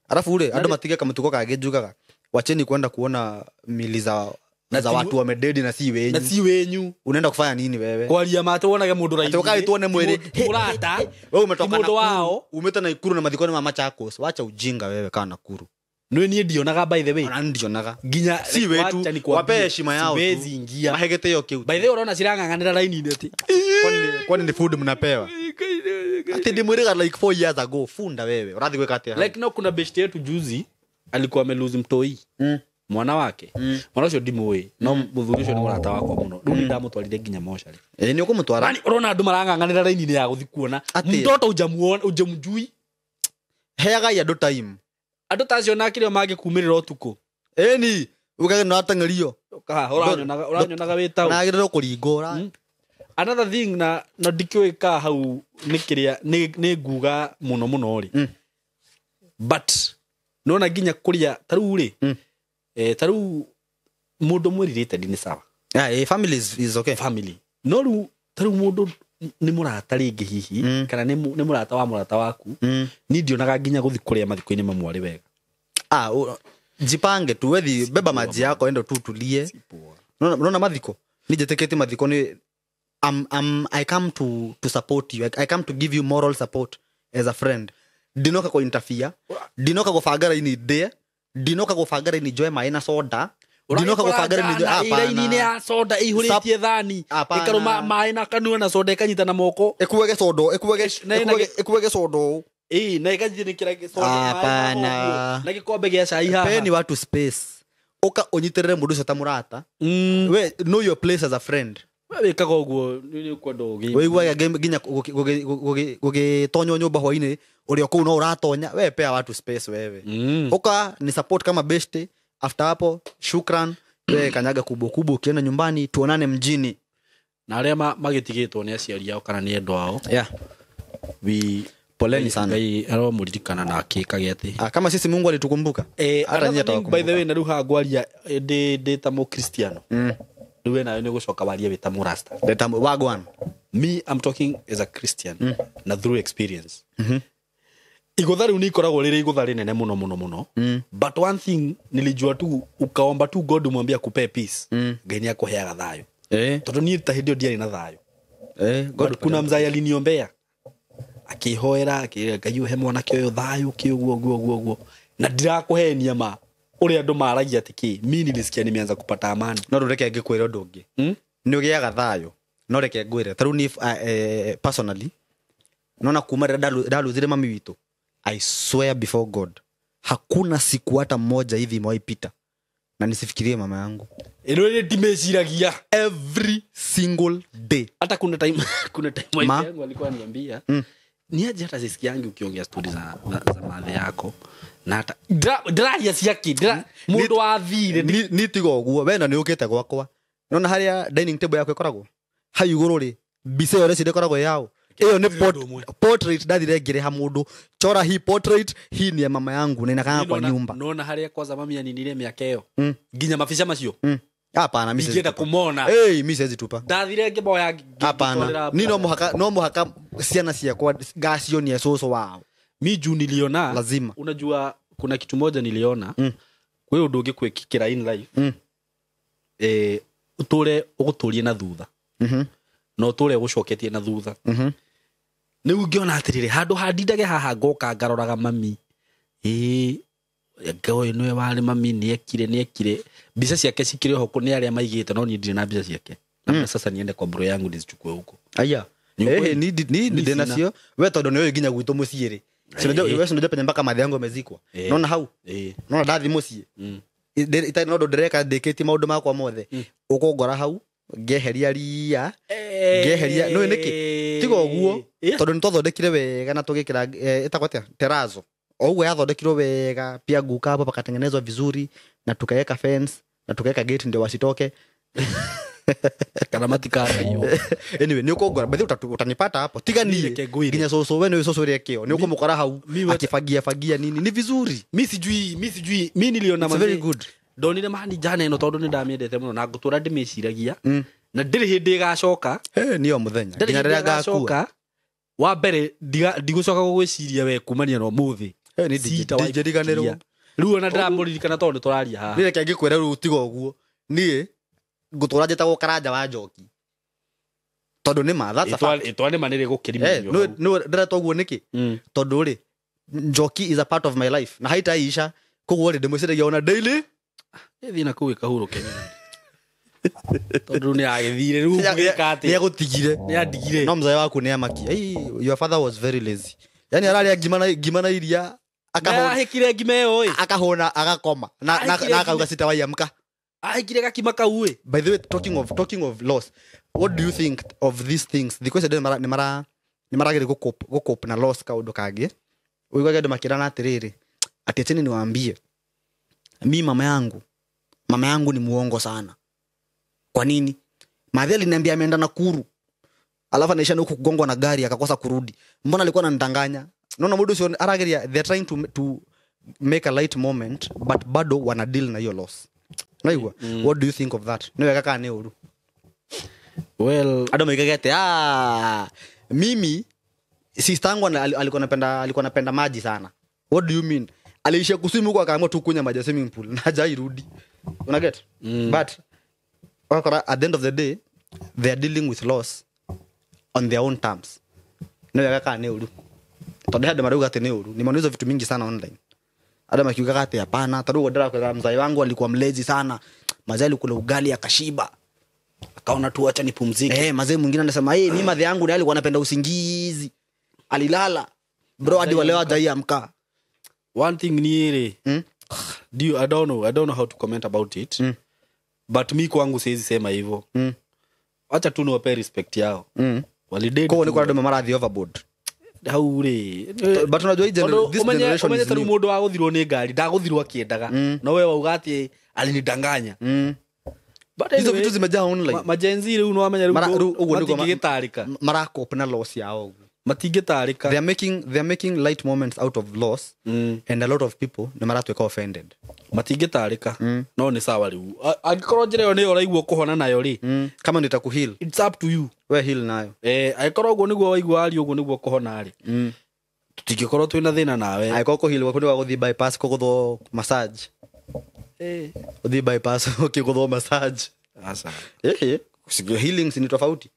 Alafu ule andũ matige kamũtugo kangĩ njugaga wacheni kwenda kuona mili za Na watu wamededi na si wenyu. Na si wenyu. Unaenda kufanya nini wewe? Kwaria mate wonaga mũndũ Ati ũkaĩ tuone mwĩrĩ. Mũrata. Wewe umetoka Ti mũndũ Nakuru. wao. Umeta Nakuru na mathiko ma Machakos. Wacha ujinga wewe kaa Nakuru. Nĩ niĩ ndionaga by the way. Ona ndionaga. Nginya Si wetu. wacha nikwambie, Wape heshima yao tu. siwezi ingia. Mahe gĩtĩo kĩu. By the way ũrona cirang'ang'anĩra raini-inĩ atĩ. Kwani ni food mnapewa? Ati ndimwĩrĩga like 4 years ago. Funda wewe. Ũrathiĩ gwĩka atĩa? Like no kuna best yetu juzi alikuwa amelose mtoi. Mwana wake. Mwana ũcio ndimũĩ. No mũthuri ũcio nĩ mũrata wakwa mũno. Rĩu nĩ ndamũtwarire nginya mocarĩ. Nĩ ũkũmũtwara? Yaani ũrona andũ marang'ang'anĩra raini-inĩ ya gũthiĩ kuona. Atĩ. Mtoto hujamuona, hujamjui. Heagai andũ time. Andũ ta acio nake rĩo mangĩkumĩrĩra ũtukũ. Ĩni, ukage no ateng'erio. Ũkaha, ũranyonaga wĩ taũ. Nagĩrĩrwo kũringwo. Another thing na ndikĩũĩ ka hau nĩ kĩrĩa nĩ nguga mũno mũno rĩ. But nona nginya kũrĩa ta rĩu rĩ. Ta rĩu mũndũ mwĩrirĩte nĩ sawa. Yeah, family is okay. Family. No rĩu ta rĩu mũndũ nĩ mũrata rĩngĩ hihi kana nĩ mũrata wa mũrata waku. Niĩ ndionaga nginya gũthiĩ kũrĩa mathiko-inĩ mamwe arĩ wega. Jipange tu wethi beba maji yako endo tu tulie. Unaona mathiko? Ni njĩtĩkĩtie mathiko nĩ I come to support you. I come to give you moral support as a friend. Ndinoka kũ interfere. Ndinoka gũbanga raini ndĩe. Ndinoka gũbanga raini njoe maĩ na soda. Ndinoka gũbanga raini njoe hapana. Raini-inĩ ya soda ĩihũrĩtie thani. Ĩkarũma maĩ na kanua na soda ĩkanyita na moko. Ĩkuage soda, ĩkuage soda. Na ĩkanjĩnĩkĩra soda maĩ na gĩkombe gĩa cai haha. Peni watu space. Ũka ũnyitĩrĩre mũndũ ũcio ta mũrata. We know your place as a friend. Wĩkaga ũguo nĩ ũkwenda ũgĩ. Wĩiguaga nginya gũgĩtonywo nyũmba hwainĩ ũrĩa kũu no ũratonya. We pea watu space wewe. Ũka ni support kama best. After hapo shukran. We kanyaga kubwa kubwa ukienda nyumbani tuonane mjini. Na arĩa magĩtigĩtwo nĩ aciari ao kana nĩ endwa ao. Yeah. We poleni sana. Ngai aromũririkana na akĩkage atĩ. Kama sisi Mungu alitukumbuka. Hata nyinyi atawakumbuka. By the way na rĩu haha ngwaria ndĩ ta mũkristiano. Rĩu we nawe nĩ ũgũcoka warie wĩ ta mũrasta. Ndĩ wagwan. Me I'm talking as a Christian na through experience. Igũtha rĩu nĩ ikoragwo rĩrĩ igũtha rĩnene mũno mũno mũno. But one thing nilijua tu ukaomba tu God umwambie akupee peace. Ngai nĩ akũheaga thayũ. Tondũ niĩ ta hĩndĩ ĩyo ndiarĩ na thayũ. God kuna mzai aliniombea. Akĩhoera akĩra Ngai ũhe mwanake ũyũ thayũ kĩ ũguo ũguo ũguo ũguo. Na ndirakũhenia ma ũrĩa andũ maragia atĩ kĩ mimi nilisikia nimeanza kupata amani. No rĩu reke ngĩkwĩre ũndũ ũngĩ. Nĩ ũgĩaga thayũ. No reke ngwĩre ta rĩu niĩ personally nona kuma rĩrĩa ndaruzire mami witũ, I swear before God hakuna siku hata moja hivi imewahi pita na nisifikirie mama yangu. Ĩno nĩ ndimeciragia every single day. Hata kuna time wife yangu alikuwa ananiambia ni aje hata sisikiangi ukiongea story za madhe yako na hata ndiraria ciake mũndũ wathire ni tiga ũguo we na nĩ ũkĩte gwakwa. Nona harĩa dining table yakwa ĩkoragwo hau igũrũ rĩ mbica ĩyo rĩci ĩkoragwo yao. Ĩyo nĩ portrait ndathire ngĩrĩha mũndũ chora hii portrait hii ni ya mama yangu na inakaa kwa nyumba. Nona harĩa kwanza mami aninire mĩaka ĩyo nginya mabica macio Hapana, mimi Ingĩenda kũmona. Hey, mimi siwezi tupa. Ndathire ngĩmoya. Hapana, ni no mũhaka ciana ciakwa ngacionia cũcũ wao. Mi juu niliona lazima. Unajua kuna kitu moja niliona. Kwĩ ũndũ ũngĩkwĩkĩra in life. Ũtũre ũgũtũrie na thutha. Na ũtũre ũgũcoketie na thutha. Nĩ ũngĩona atĩrĩrĩ handũ handindage haha ngoka ngaroraga mami. Ũyũ nĩwe warĩ mami nĩekire mbica ciake cikĩrĩ oho nĩ arĩa maigĩte no niĩ ndirĩ na mbica ciake. Na sasa niende kwa bro yangu nizichukue huko. Aya. Ni ndĩ nacio. We tondũ nĩ ũĩ nginya gwitũ mũciĩ rĩ. Sinajua sinajua penye mpaka madhe yangu amezikwa. Naona hau. Naona ndathi mũciĩ. Itarĩ na ũndũ ndĩreka ndĩkĩtie maũndũ makwa mothe. Ũkũngora hau ngeheria ria. Ngeheria nĩ nĩkĩ? Tiga ũguo tondũ nĩtwathondekire wega na tũgĩkĩra ĩtagwo atĩa? Terazo. Oguo yathondekirwo wega pia guka hapo pakatengenezwa vizuri na tukaweka fence na tukaweka gate ndio wasitoke. Kana matikarayo. Anyway, ni ukongora but utanipata hapo. Tiga ni nginya soso wewe ni soso ile kio. Ni ukomukora hau akifagia fagia nini ni vizuri. Mimi sijui mimi niliona very good. Ndonire mahani jana ino tondu ni ndamiendete muno na ngutura ndimiciragia na ndiri hindi igacoka. Niyo muthenya nginya riria ngakua. Wa mbere ndigucoka gugwiciria we kumania na umuthi. Ni ndiriganirwo. Riu ona ndiramuririkana tondu turaria haha. Ni reke ngikwira riu tiga uguo. Nie ngutura njitagwo Karanja wa Njoki. Tondu ni ma that's a fact. Itwa ni ma niri gukiriminio. No ndiretwo uguo niki? Tondu ri Njoki is a part of my life na haitaisha koguo ri ndimwiciragia ona daily. Thiĩ na kũu ĩkahuruke. Tondu ni agithire riu gwika ati. Ni agutigire. Ni andigire. No mzae waku ni amakia. Hey, your father was very lazy. Yani araria ngima na iria akahona. Ahikire ngima ĩyo ĩ. Akahona agakoma na akauga sitawaiamka. Ahikire gakima kau ĩ. By the way, talking of loss, what do you think of these things? The question ni marageria gucope na loss kaundu kangi. Uigwaga andu makirana atiriri ati acheni niwaambie. Mi mama yangu ni muongo sana. Kwa nini? Madhe aliniambia ameenda Nakuru. Alafu anaisha huko kugongwa na gari akakosa kurudi. Mbona alikuwa ananidanganya? Naona mudu sio arageria, they are trying to make a light moment but bado wana deal na hiyo loss. Naigua. What do you think of that? Niwe kaka ni uru. Well, ado mekegete mimi sister yangu alikuwa anapenda maji sana. What do you mean? Aliishia kuswim huko akaamua tu kunywa maji ya swimming pool na hajairudi. Una get? But at the end of the day they are dealing with loss on their own terms. Niwe kaka ni uru. Tondu hadi maruga ati ni uru. Nimeona vitu mingi sana online. Adam akiuga ati hapana, tarugo ndara kwa mzai wangu alikuwa mlezi sana. Mazee alikula ugali akashiba. Akaona tu acha nipumzike. Mazee mwingine anasema, mimi madhe yangu ndiye alikuwa anapenda usingizi. Alilala. Bro hadi wale hajaiamka. One thing ni ile. Do you, I don't know how to comment about it. But mi kwangu siwezi sema hivyo. Acha tu niwape respect yao. Walidate. Kwa ni kwa ndo mara the overboard. Haure. But unajua this generation is new. Mundu aguthirwo ni ngari ndaguthirwo akiendaga. No wewe wauga ati alinidanganya. But hizo vitu zimejaa online. Majenzi riu no amenya riu uguo niko matingĩtarĩka. Maracope na loss yao uguo. Matingĩtarĩka. They are making light moments out of loss and a lot of people ni maratuĩka offended. Matingĩtarĩka. No ni sawa riu. Angĩkorwo njĩra ĩyo nĩyo ũraigua kũhona nayo rĩ. Kama nitakuheal. It's up to you. We heal nayo. Angĩkorwo ũguo nĩguo waigua aria ũguo nĩguo kũhona rĩ. Tũtingĩkorwo twĩna thĩna nawe. Angĩkorwo kũheal gwaku nĩ wa gũthiĩ bypass kũgũthwo massage. Uthi bypass ukiguthwo massage. Asa. Healings ni tofauti.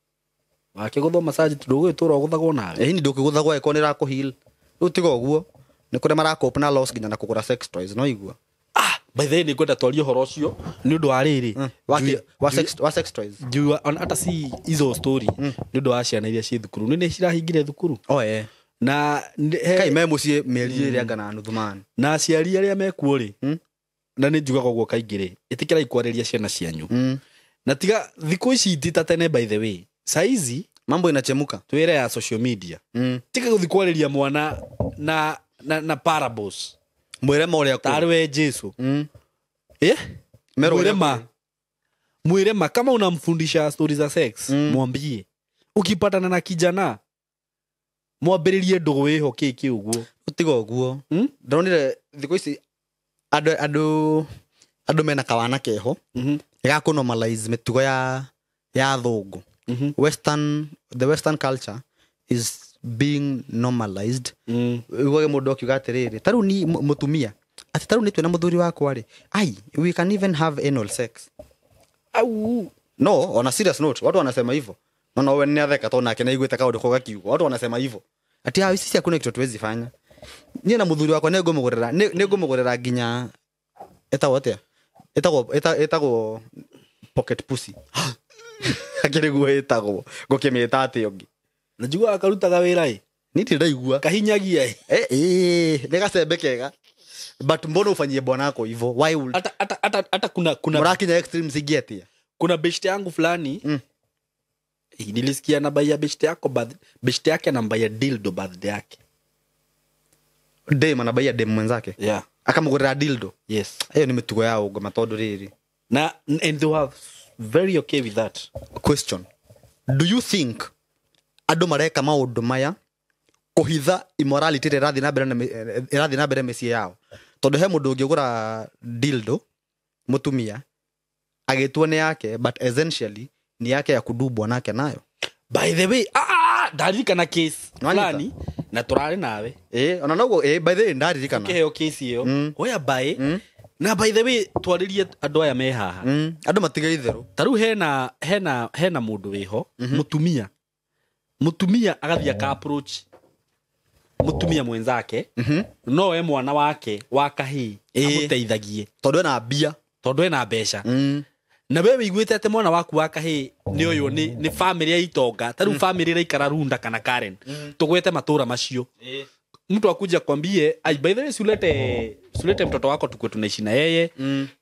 Wakiguthwo massage ndũgũgĩtũra ũgũthagwo nawe. Ni ndũkĩgũthagwo ĩkorwo nĩ ĩrakũheal. Rĩu tiga ũguo nĩ kũrĩa maracope na loss nginya na kũgũra sex toys no igua. By the way nĩngwenda twarie ũhoro ũcio nĩ ũndũ wa rĩrĩ. Wa sex toys. Juu hata si hizo story nĩ ũndũ wa ciana iria ciĩ thukuru. Nĩ cirahingire thukuru. Na kai me mũciĩ mĩeri ĩrĩa ngana nuthu man. Na aciari arĩa mekuo rĩ. Na nĩ njugaga ũguo kaingĩ rĩ ĩtĩkĩrai kwarĩria ciana cianyu. Na tiga thikũ ici ti ta tene by the way saizi mambo inachemuka twĩre ya social media. Tiga gũthiĩ kwarĩria mwana na parables mwĩre ma ũrĩa tarĩ we Jesu. Mwĩre ma kama unamfundisha stories za sex mwambie ukipatana na kijana mwambĩrĩrie ndũgũ ĩho kĩ ũguo tiga ũguo. Ndonire thikũ ici andu mena kawana keho. Ga kũ normalize mĩtugo ya thũngũ. Western, the western culture is being normalized. Uge mũndũ akiuga atĩrĩrĩ, ta rĩu ni mũtumia atĩ ta rĩu nĩ twĩna mũthuri wakwa rĩ, ai, we can even have anal sex. Au. No, on a serious note, watu wanasema hivyo. No, no, we ni atheka tondũ nake nĩaiguĩte kaũndũ kau gakiugwo. Watu wanasema hivyo. Ati hao sisi hakuna kitu tuwezi fanya. Niĩ na mũthuri wakwa nĩngũmũgũrĩra nginya ĩtagwo atĩa? Ĩtagwo pocket pussy. Akĩrĩ guo ĩtagwo. Ngũkĩmĩta atĩa ũngĩ? Na njiguaga akarutaga wĩra ĩ. Niĩ ndirĩ ndaigua. Kahinyagia ĩ. Nĩ gacembe kega. But mbona ufanyie bwana wako hivyo? Why would Hata kuna mrakinya extremes ingĩ atĩa? Kuna beshte yangu fulani. Nilisikia na bai ya beshte yako beshte yake anambaia dildo birthday yake. Dem anabaia dem mwenzake. Yeah. Akamugurira dildo. Yes. Hiyo ni mitugo yao ngoma tondu riri. Na and they were very okay with that. Question. Do you think andu mareka maundu maya kuhitha immorality ĩrĩa ĩrathiĩ na mbere mĩciĩ yao? Tondu he mundu ũngĩgũra dildo mutumia agĩtua nĩ yake, but essentially ni yake ya kudu bwanake nayo. By the way, ndaririkana case fulani na turari nawe. Ona noguo, by the way ndaririkana. Kiheo case iyo. Oya by na by the way twaririe andu aya me haha. Andu matige itheru. Ta riu hena mundu wiho, mutumia. Mutumia agathia ka approach mutumia mwenzake, no we mwana wake wa kahii amuteithagie tondu ena mbia, tondu ena mbeca. Na wewe wiguĩte atĩ mwana waku wa kahii nĩ ũyũ nĩ family ya itonga, ta rĩu family ĩraikara Runda kana Karen, tũgwete matũra macio. Mtu akuja kwambie, ai, by the way, sulete mtoto wako tukue tunaishi na yeye,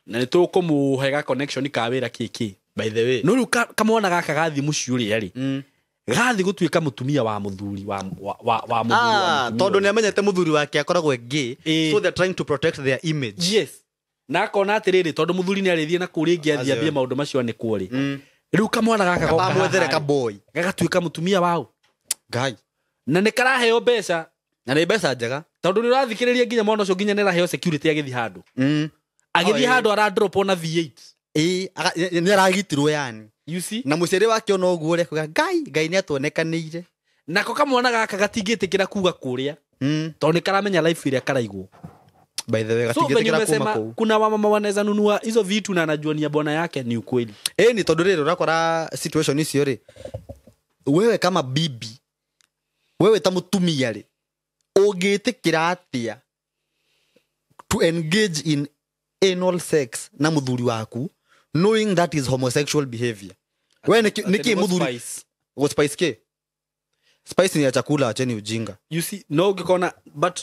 na nĩ tũkũmũhega connection ka wĩra kĩkĩ. By the way, no rĩu kamwana gaka gathi mũciĩ ũrĩa rĩ, gathi gũtuĩka mũtumia wa mũthuri wa mũthuri wa mũtumia. Tondũ nĩamenyete mũthuri wake akoragwo gay, so they're trying to protect their image. Yes. Na akona atĩrĩrĩ, tondũ mũthuri nĩ arĩthiĩ na kũu rĩngĩ athiĩ ambie maũndũ macio nĩ kuo rĩ. Rĩu kamwana gaka goka kamwethere ka boy gagatuĩka mũtumia wao. Ngai. Na nĩ karaheo mbeca. Na nĩ mbeca njega. Tondũ nĩ ũrathikĩrĩria nginya mwana ũcio nginya nĩ araheo security agĩthiĩ handũ. Agĩthiĩ handũ aradrop ona V8. Nĩ aragitirwo yani. You see? Na mũciari wake ona ũguo rĩ kuga Ngai, Ngai nĩ atuonekanĩire. Nako kamwana gaka gatingĩtĩkĩra kuga kũrĩa. Tondũ nĩ karamenya life ĩrĩa karaigwo. By the way, so gatingĩtĩkĩra kuma kũu. Kuna wamama wanaweza nunua hizo vitu na anajua ni bwana yake ni ukweli. Ni tondũ rĩrĩ ũrakora situation icio rĩ, wewe kama bibi, wewe ta mũtumia rĩ, ũngĩtĩkĩra atĩa to engage in anal sex na mũthuri waku knowing that is homosexual behavior? Wewe niki mũthuri go spice ke? Spice ni ya chakula, acheni ujinga. You see, no ũngĩkona, but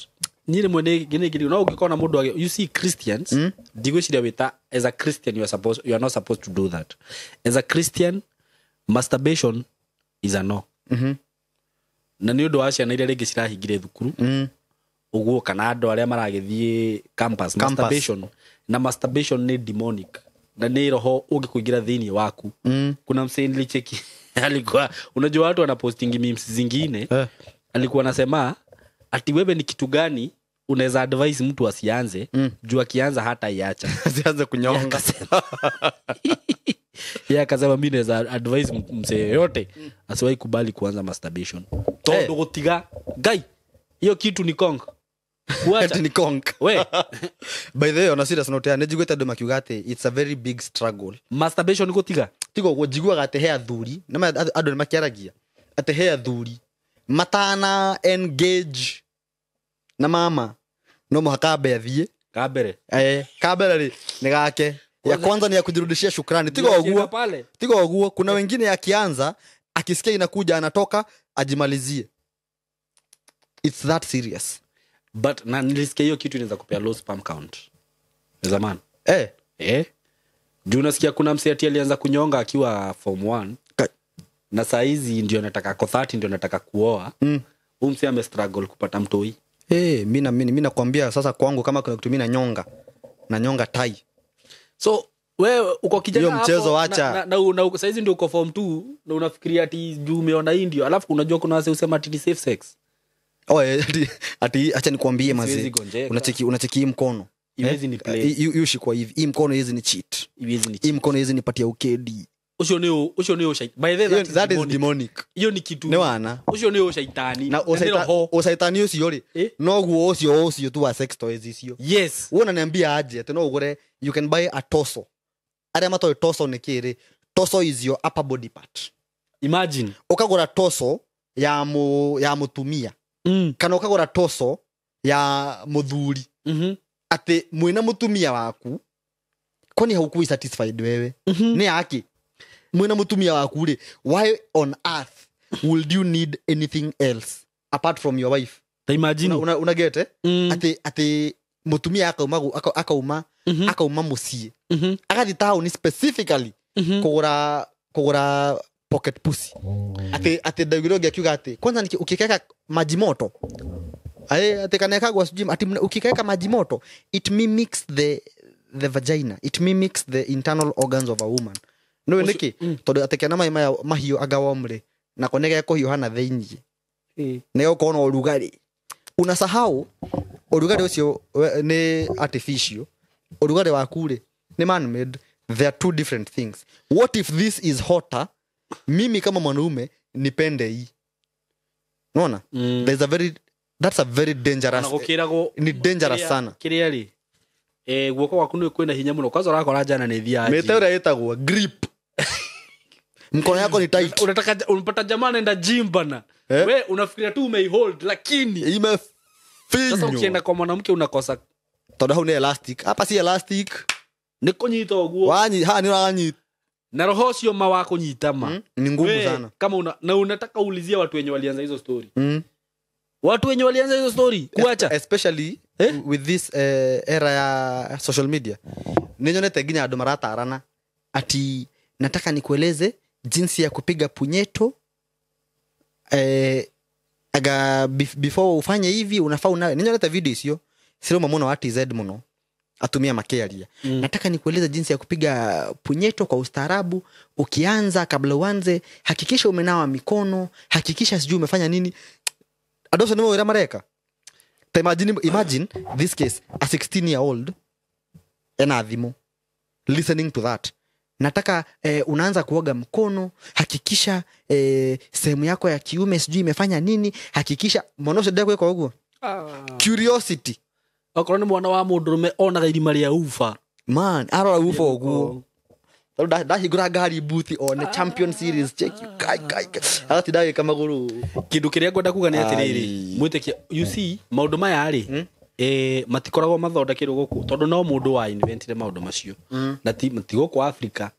nyiri mwene gine no ũngĩkona mũndũ, you see Christians, ndigwĩciria wĩta as a Christian you are not supposed to do that. As a Christian, masturbation is a no. Na nĩ ũndũ wa ciana iria rĩngĩ cirahingire thukuru, ũguo kana andũ arĩa maragĩthiĩ campus, masturbation. Na masturbation nĩ demonic. Na nĩ roho ũngĩkũingĩra thĩinĩ waku. Kuna msee nilicheki alikuwa, unajua watu wanapostingi memes zingine, alikuwa anasema ati wewe ni kitu gani unaweza advise mtu asianze, juu akianza hata iacha. Asianze kunyonga. Yeye akasema mimi naweza advise msee yote asiwahi kubali kuanza masturbation. Tondu gutiga Ngai, hiyo kitu ni kong. Kuacha ni kong. We. By the way, on a serious note, nĩ njiguĩte andũ makiuga atĩ it's a very big struggle. Masturbation gutiga. Tiga ũguo njiguaga atĩ he athuri, na andũ nĩ makĩaragia atĩ he athuri matana engage na mama no mũhaka ambe athiĩ ka mbere. Ka mbere rĩ nĩ gake. Ya kwanza ni ya kujirudishia shukrani. Tiga ũguo. Tiga ũguo kuna wengine akianza akisikia inakuja anatoka ajimalizie. It's that serious. But na nilisikia hiyo kitu inaweza kupea low sperm count. Zamani. Juu unasikia kuna msee ati alianza kunyonga akiwa form 1. Na saa hizi ndio nataka ko 30 ndio nataka kuoa. Huyu msee ame struggle kupata mtoi. Mimi nakwambia sasa kwangu kama kuna kitu mimi nanyonga. Nanyonga tai. So wewe uko kijana hapo mchezo acha. Na saa hizi ndio uko form 2 na unafikiria ati juu umeona hii ndio. Alafu unajua kuna wase usema ati ni safe sex. Oh, ati acha nikwambie mazee. Unacheki mkono. Iwezi ni play. Yushikwa hivi. Hii mkono hizi ni cheat. Iwezi ni Hii mkono hizi nipatia ukedi. Ucio ni by the way that is demonic. Hiyo ni kitu. Ni wana. Ucio ni ushaitani. Na ushaitani ucio ri. No guo ucio tu wa sex toys icio. Yes. Wewe unaniambia aje ati no ugure you can buy a torso. Aria matoe torso ni kiri. Torso is your upper body part. Imagine. Ukagura torso ya mutumia. Kana ukagura torso ya muthuri. Ati mwina mutumia waku kwani haukui satisfied wewe. Ni yake. Mwina mutumia waku ri, why on earth would you need anything else apart from your wife? Imagine. Una get eh? Ati mutumia akauma mucie. Agathi town specifically kugura pocket pussy. Ati ndaugire akiuga ati kwanza ukikeka maji moto. Ati kaneka gwa sijui ati ukikeka maji moto it mimics the vagina, it mimics the internal organs of a woman. No niki tondu ati kena mai maya mahiũ anga womre na konege kuhiũha na thiini. Nĩ gũkorwo na ũrugarĩ. Unasahau ũrugarĩ ũcio nĩ artificial. Ũrugarĩ waku rĩ ni man made. They are two different things. What if this is hotter? Mimi kama mwanaume nipende hii. Unaona? There's a very that's a very dangerous. Ni dangerous sana. Kiria ri. Guoko gwaku ni kwina hinya muno. Kwanza urakora jana ni thia. Mete ura itagwo grip. Mkono yako ni tight. Unataka unapata jamaa anaenda gym bana. We unafikiria tu umeihold lakini imefinywa. Sasa ukienda kwa mwanamke unakosa. Tondu hau ni elastic. Hapa si elastic. Ni kunyita uguo. Wanyi ha ni wanyi. Na roho ucio ma wa kunyita ma. Ni ngumu sana. Kama na unataka ulizia watu wenye walianza hizo story. Watu wenye walianza hizo story kuacha especially with this era ya social media. Ninyonete nginya andu maratarana ati nataka nikueleze jinsi ya kupiga punyeto aga before ufanye hivi unafaa unawe. Ninyonete video icio siroma muno wa TZ muno atumia makearia. Nataka nikueleze jinsi ya kupiga punyeto kwa ustaarabu. Ukianza kabla uanze hakikisha umenawa mikono, hakikisha sijui umefanya nini. Adoso ni mwira mareka. Imagine this case, a 16-year-old ena thimu listening to that. Nataka unaanza kuoga mkono, hakikisha sehemu yako ya kiume sijui imefanya nini, hakikisha mwana ndio kwa uguo. Curiosity. Okorwo ni mwana wa mundurume onaga irima ria ufa. Man, arora ufa uguo. Tondu ndahingura ngari booth on Champion Series check kai kai. Agati ndagika maguru. Kindu kiria ngwenda kuga ni atiriri. Mwitikia you see maundu maya ri matikoragwo mathondekirwo guku tondu no mundu wa inventire maundu macio. Na ti guku Africa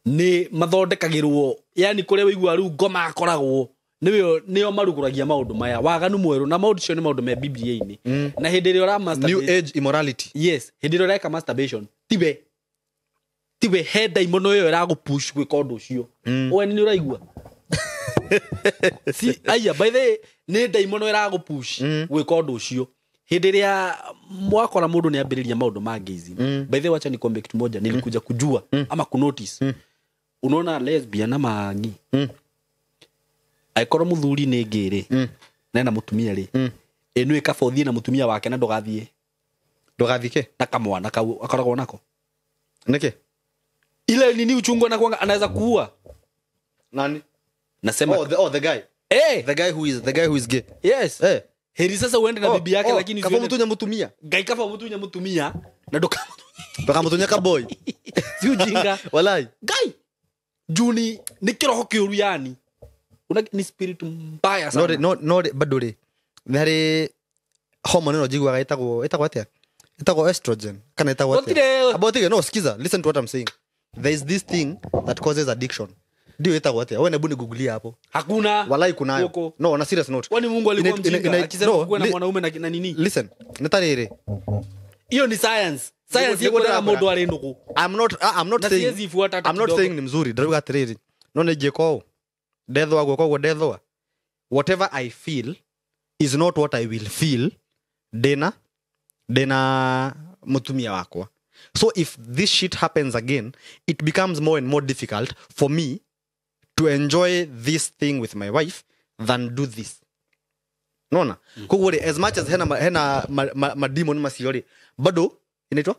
ni mathondekagirwo yani kuria wigua riu ngoma akoragwo niyo niyo maruguragia maundu maya waganu mweru na maundu cio ni maundu me Biblia-ini. Na hindi ria ura masturbate new age immorality. Yes, hindi ria ureka masturbation tiwe he daimono yo iragupush gwika undu ucio. We ni uraigua si aya by the ni daimono iragupush gwika undu ucio. Hindi ria mwakora mundu ni ambiriria maundu ma gayism. By the way acha nikwambie kitu moja nilikuja kujua ama kunotice. Unaona lesbian na mangi aikorwo muthuri ni ngiri nena mutumia ri enu ikaba uthie na mutumia wake na ndugathie ndugathike na kamwana kau akoragwo nako niki ile nini uchungu na kwanga anaweza kuua nani nasema oh the guy the guy who is gay. Yes. Heri sasa uende na bibi yake lakini kama mutunya mutumia ngai kaba mutunya mutumia na ndukamutunya ka boy si ujinga walai ngai juni ni kiroho kiuru yani una ni spirit mbaya sana. No bado ri ni hari hormone no jiguaga itagwo atia itagwo estrogen kana itagwo atia about it. No skiza, listen to what I'm saying. There is this thing that causes addiction. Ndio itagwo atia wewe hebu ni googlia hapo. Hakuna walai kunayo. No on a serious note, kwani Mungu alikuwa mjinga akisema kuwa na mwanaume na nini? Listen nitarire hiyo ni science yeko na mundu ari ndugu. I'm not saying I'm not saying ni mzuri ndio atiriri no ni jiko ndethwa guoko guo ndethwa whatever I feel is not what I will feel dena mutumia wakwa. So if this shit happens again it becomes more and more difficult for me to enjoy this thing with my wife than do this. Nona koguo as much as hena mademon macio ri bado Inaitwa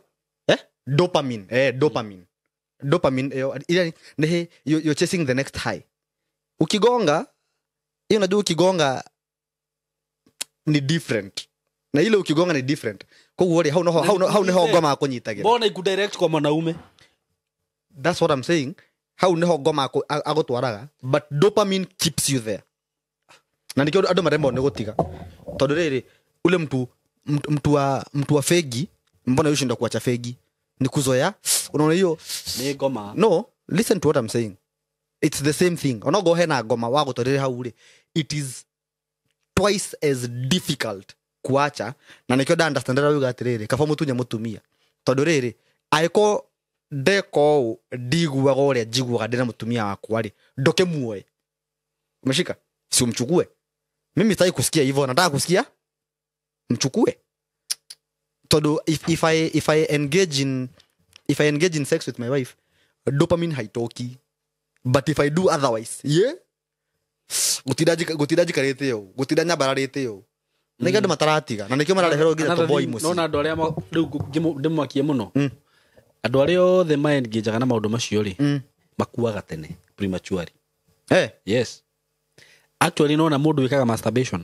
dopamine. Dopamine ile ni you're chasing the next high. Ukigonga hiyo, unajua ukigonga ni different. Na ile ukigonga ni different. Koguo ri hau no hau niho ngoma akunyitagira. Mbona ikudirect kwa mwanaume? That's what I'm saying. Hau niho ngoma agutwaraga, but dopamine keeps you there. Na nikio andu marembo ni gutiga. Tondu riri ule mtu wa fegi, mbona yushinda kuacha fegi? Ni kuzoea. Unaona hiyo ni ngoma. No, listen to what I'm saying. It's the same thing. Onogo hena ngoma wa gutwarire hau ri. It is twice as difficult kuacha. Na nikio nda understand ra atiriri kaba mutunya mutumia tondu riri aiko ndeko ndiguaga uria njiguaga ndina mutumia wakwa ri ndoke muoe. Umeshika? Si umchukue. Mimi sitaki kusikia hivyo, nataka kusikia mchukue. Tondu if I engage in sex with my wife, dopamine haitoki. But if I do otherwise, yeah, gutira jikarite yo, gutira nyabararite yo. Nĩkĩo andũ mataratiga na nĩkĩo marareherwo nginya tũboy mũciĩ. No na andũ arĩa rĩu ndĩmwakie mũno. Andũ arĩa othe maengageaga na maũndũ macio rĩ, makuaga tene prematurely. Yes. Actually nona mũndũ wĩkaga masturbation.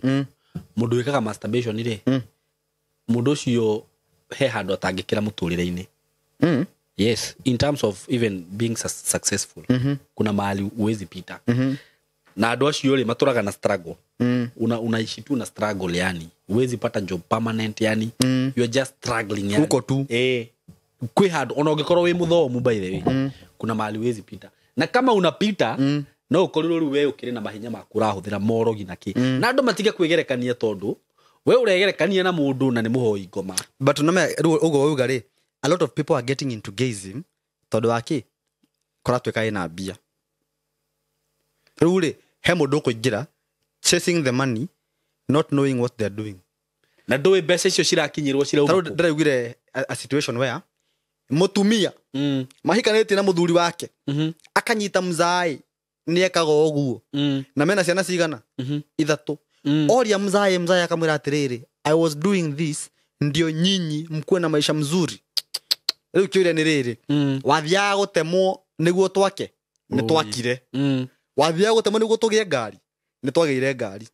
Mũndũ wĩkaga masturbation rĩ, mũndũ ũcio he handũ atangĩkĩra mũtũrĩre-inĩ. Yes, in terms of even being successful. Kuna mahali huwezi pita. Na andũ acio rĩ matũraga na struggle. Unaishi tu na struggle yani. Huwezi pata job permanent yani. You are just struggling yani. Uko tu. Kwi handũ ona ũngĩkorwo wĩ mũthomu by the way. Kuna mahali huwezi pita. Na kama unapita no ũkorirwo rĩu we ũkĩrĩ na mahinya maku ũrahũthĩra morogi na kĩ. Na andũ matige kwĩgerekania tondũ we ũregerekania na mũndũ na nĩ mũhoi ngoma. But nome rĩu ũguo wauga rĩ, a lot of people are getting into gayism tondũ wa kĩ kũratuĩka ĩna mbia. Rĩu rĩ he mũndũ ũkũingĩra chasing the money not knowing what they're doing. Na ndũĩ mbeca icio cirakinyĩrwo cirauma kũ. Ndĩraugire a situation where mũtumia mahikanĩtie na mũthuri wake akanyita mzaai nĩekaga ũguo na mena ciana cigana ithatũ. Oria mzaai akamwĩra atĩrĩrĩ, I was doing this ndio nyinyi mkuwe na maisha mzuri. Rĩu kĩũria nĩ rĩrĩ, wathiaga gũtemwo nĩguo twake? Nĩ twakire. Wathiaga gũtemwo nĩguo tũgĩe ngari? Nĩ twagĩire ngari.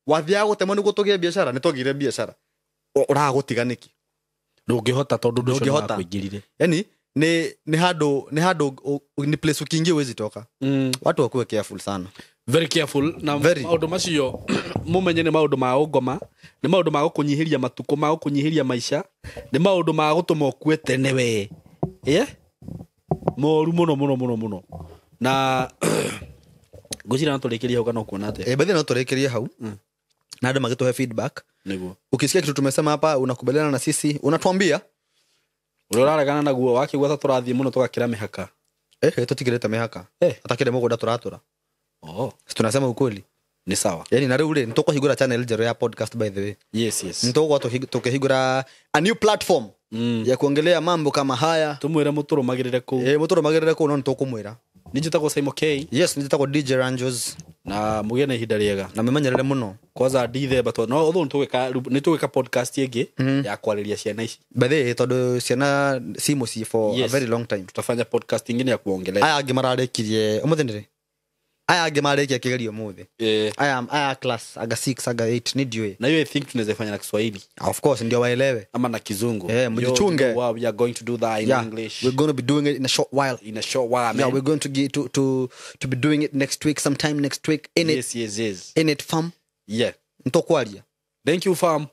Wathiaga gũtemwo nĩguo tũgĩe biacara? Nĩ twagĩire biacara. Ũraga gũtiga nĩkĩ? Ndũngĩhota tondũ ũndũ ũcio nĩwakũingĩrire. Yani ni handũ ni place ukiingia huwezi toka. Watu wakuwe careful sana. Very careful na maũndũ macio mumenye nĩ maũndũ ma ũngoma, nĩ maũndũ ma gũkũnyihĩria matukũ, ma gũkũnyihĩria maica, nĩ maũndũ ma gũtũma ũkue tene we. Moru mũno mũno mũno mũno. Na ngwĩciria no tũrĩkĩrie hau kana ũkuona atĩa? Bathi no tũrĩkĩrie hau. Na andũ magĩtũhe feedback. Nĩguo. Ukisikia kitu tumesema hapa unakubaliana na sisi, unatuambia. Ũrĩa ũraregana naguo wakĩgua ta tũrathiĩ mũno tũgakĩra mĩhaka. Tũtikĩrĩte mĩhaka. Atakĩrĩ mũgũnda tũratũra. Tunasema ukweli. Ni sawa. Yani na rĩu rĩ nĩtũkũhingũra channel njerũ ya podcast by the way. Yes, yes. Nĩtũgũkorwo tũkĩhingũra a new platform ya kuongelea mambo kama haya. Tũmwĩre mũtũrũmagĩrĩre kũu. Mũtũrũmagĩrĩre kũu no nĩtũkũmwĩra. Nĩ njĩtagwo Simon K. Yes, nĩ njĩtagwo DJ Ranjos. Na mũgĩe na ihinda rĩega. Na mĩmenyerere mũno. Kwanza Dithemba tondũ no ũthũ nĩ tũgwĩka podcast ĩngĩ ya kwarĩria ciana ici. By the way, tondũ ciana ci mũciĩ for a very long time. Tutafanya podcast ingine ya kuongelea. Aya angĩ mararĩkirie ũmũthĩ nĩ rĩ? Aya angĩ marĩkia kĩgerio ũmũthĩ. Aya class aga 6 aga 8 ni ndiũĩ. Na hiyo I think tunaweza fanya na Kiswahili. Of course ndio waelewe. Ama na Kizungu. Mjichunge. Wow, we are going to do that in English. We're going to be doing it in a short while. In a short while, man. Yeah, we're going to get to be doing it next week, sometime next week. In it. Yes. In it, fam. Yeah. Ntokwaria. Thank you, fam.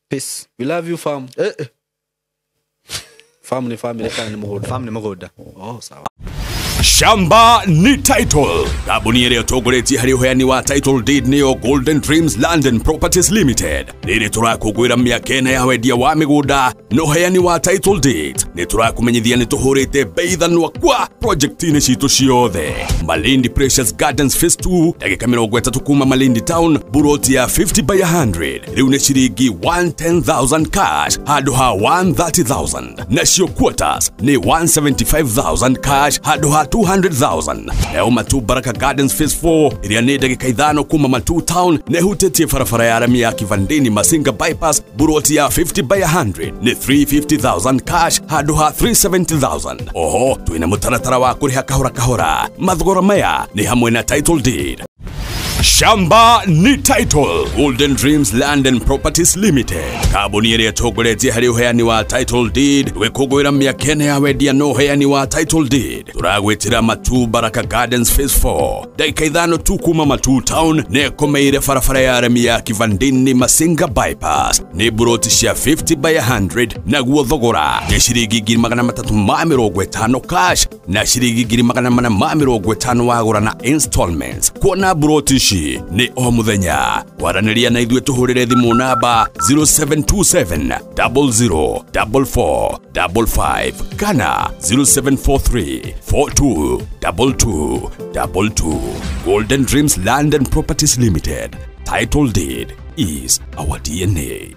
Peace. We love you, fam. Fam ni family kana ni mũgũnda. Fam ni mũgũnda. Oh, sawa. Shamba ni title. Kambuni ĩrĩa ĩtongoretie harĩ ũheani wa title deed nĩyo Golden Dreams Land and Properties Limited. Rĩrĩ tũrakũngũĩra mĩaka ĩna ya wendia wa mĩgũnda na ũheani wa title deed. Nĩ tũrakũmenyithia nĩ tũhũrĩte bei thanwa kwa project-inĩ citũ ciothe. Malindi Precious Gardens Phase 2, ndagĩka 30 kuma Malindi Town, buroti ya 50 by 100. Rĩu nĩ ciringi 110,000 cash handũ ha 130,000. Nacio quarters nĩ 175,000 cash handũ ha 200,000. Nayo Matu Baraka Gardens Phase 4 ĩrĩa nĩ ndagĩka 5 kuma Matu Town na ĩhutĩtie barabara ya rami ya Kivandini Masinga Bypass, buroti ya 50 by 100 nĩ 350,000 cash handũ ha 370,000. Oho twĩna mũtaratara wa kũrĩha kahora kahora. Mathogora maya nĩ hamwe na title deed. Shamba ni title. Golden Dreams Land and Properties Limited, kambuni ĩrĩa ĩtongoretie harĩ ũheani wa title deed, gwĩkũngũĩra mĩaka ĩna ya wendia na ũheani wa title deed. Tũragwĩtĩra Matu Baraka Gardens Phase 4, ndagĩka 5 tu kuma Matu Town, na ĩkomeire barabara ya rami ya Kivandini Masinga Bypass. Nĩ buroti cia 50 by 100, naguo thogora nĩ ciringi 350 cash na ciringi 450 wagũra na installments. Kuona buroti ici nĩ o mũthenya. Kwaranĩria na ithuĩ tũhũrĩre thimũ namba 0727 00 44 55 kana 0743 42 22 22. Golden Dreams Land and Properties Limited. Title deed is our DNA.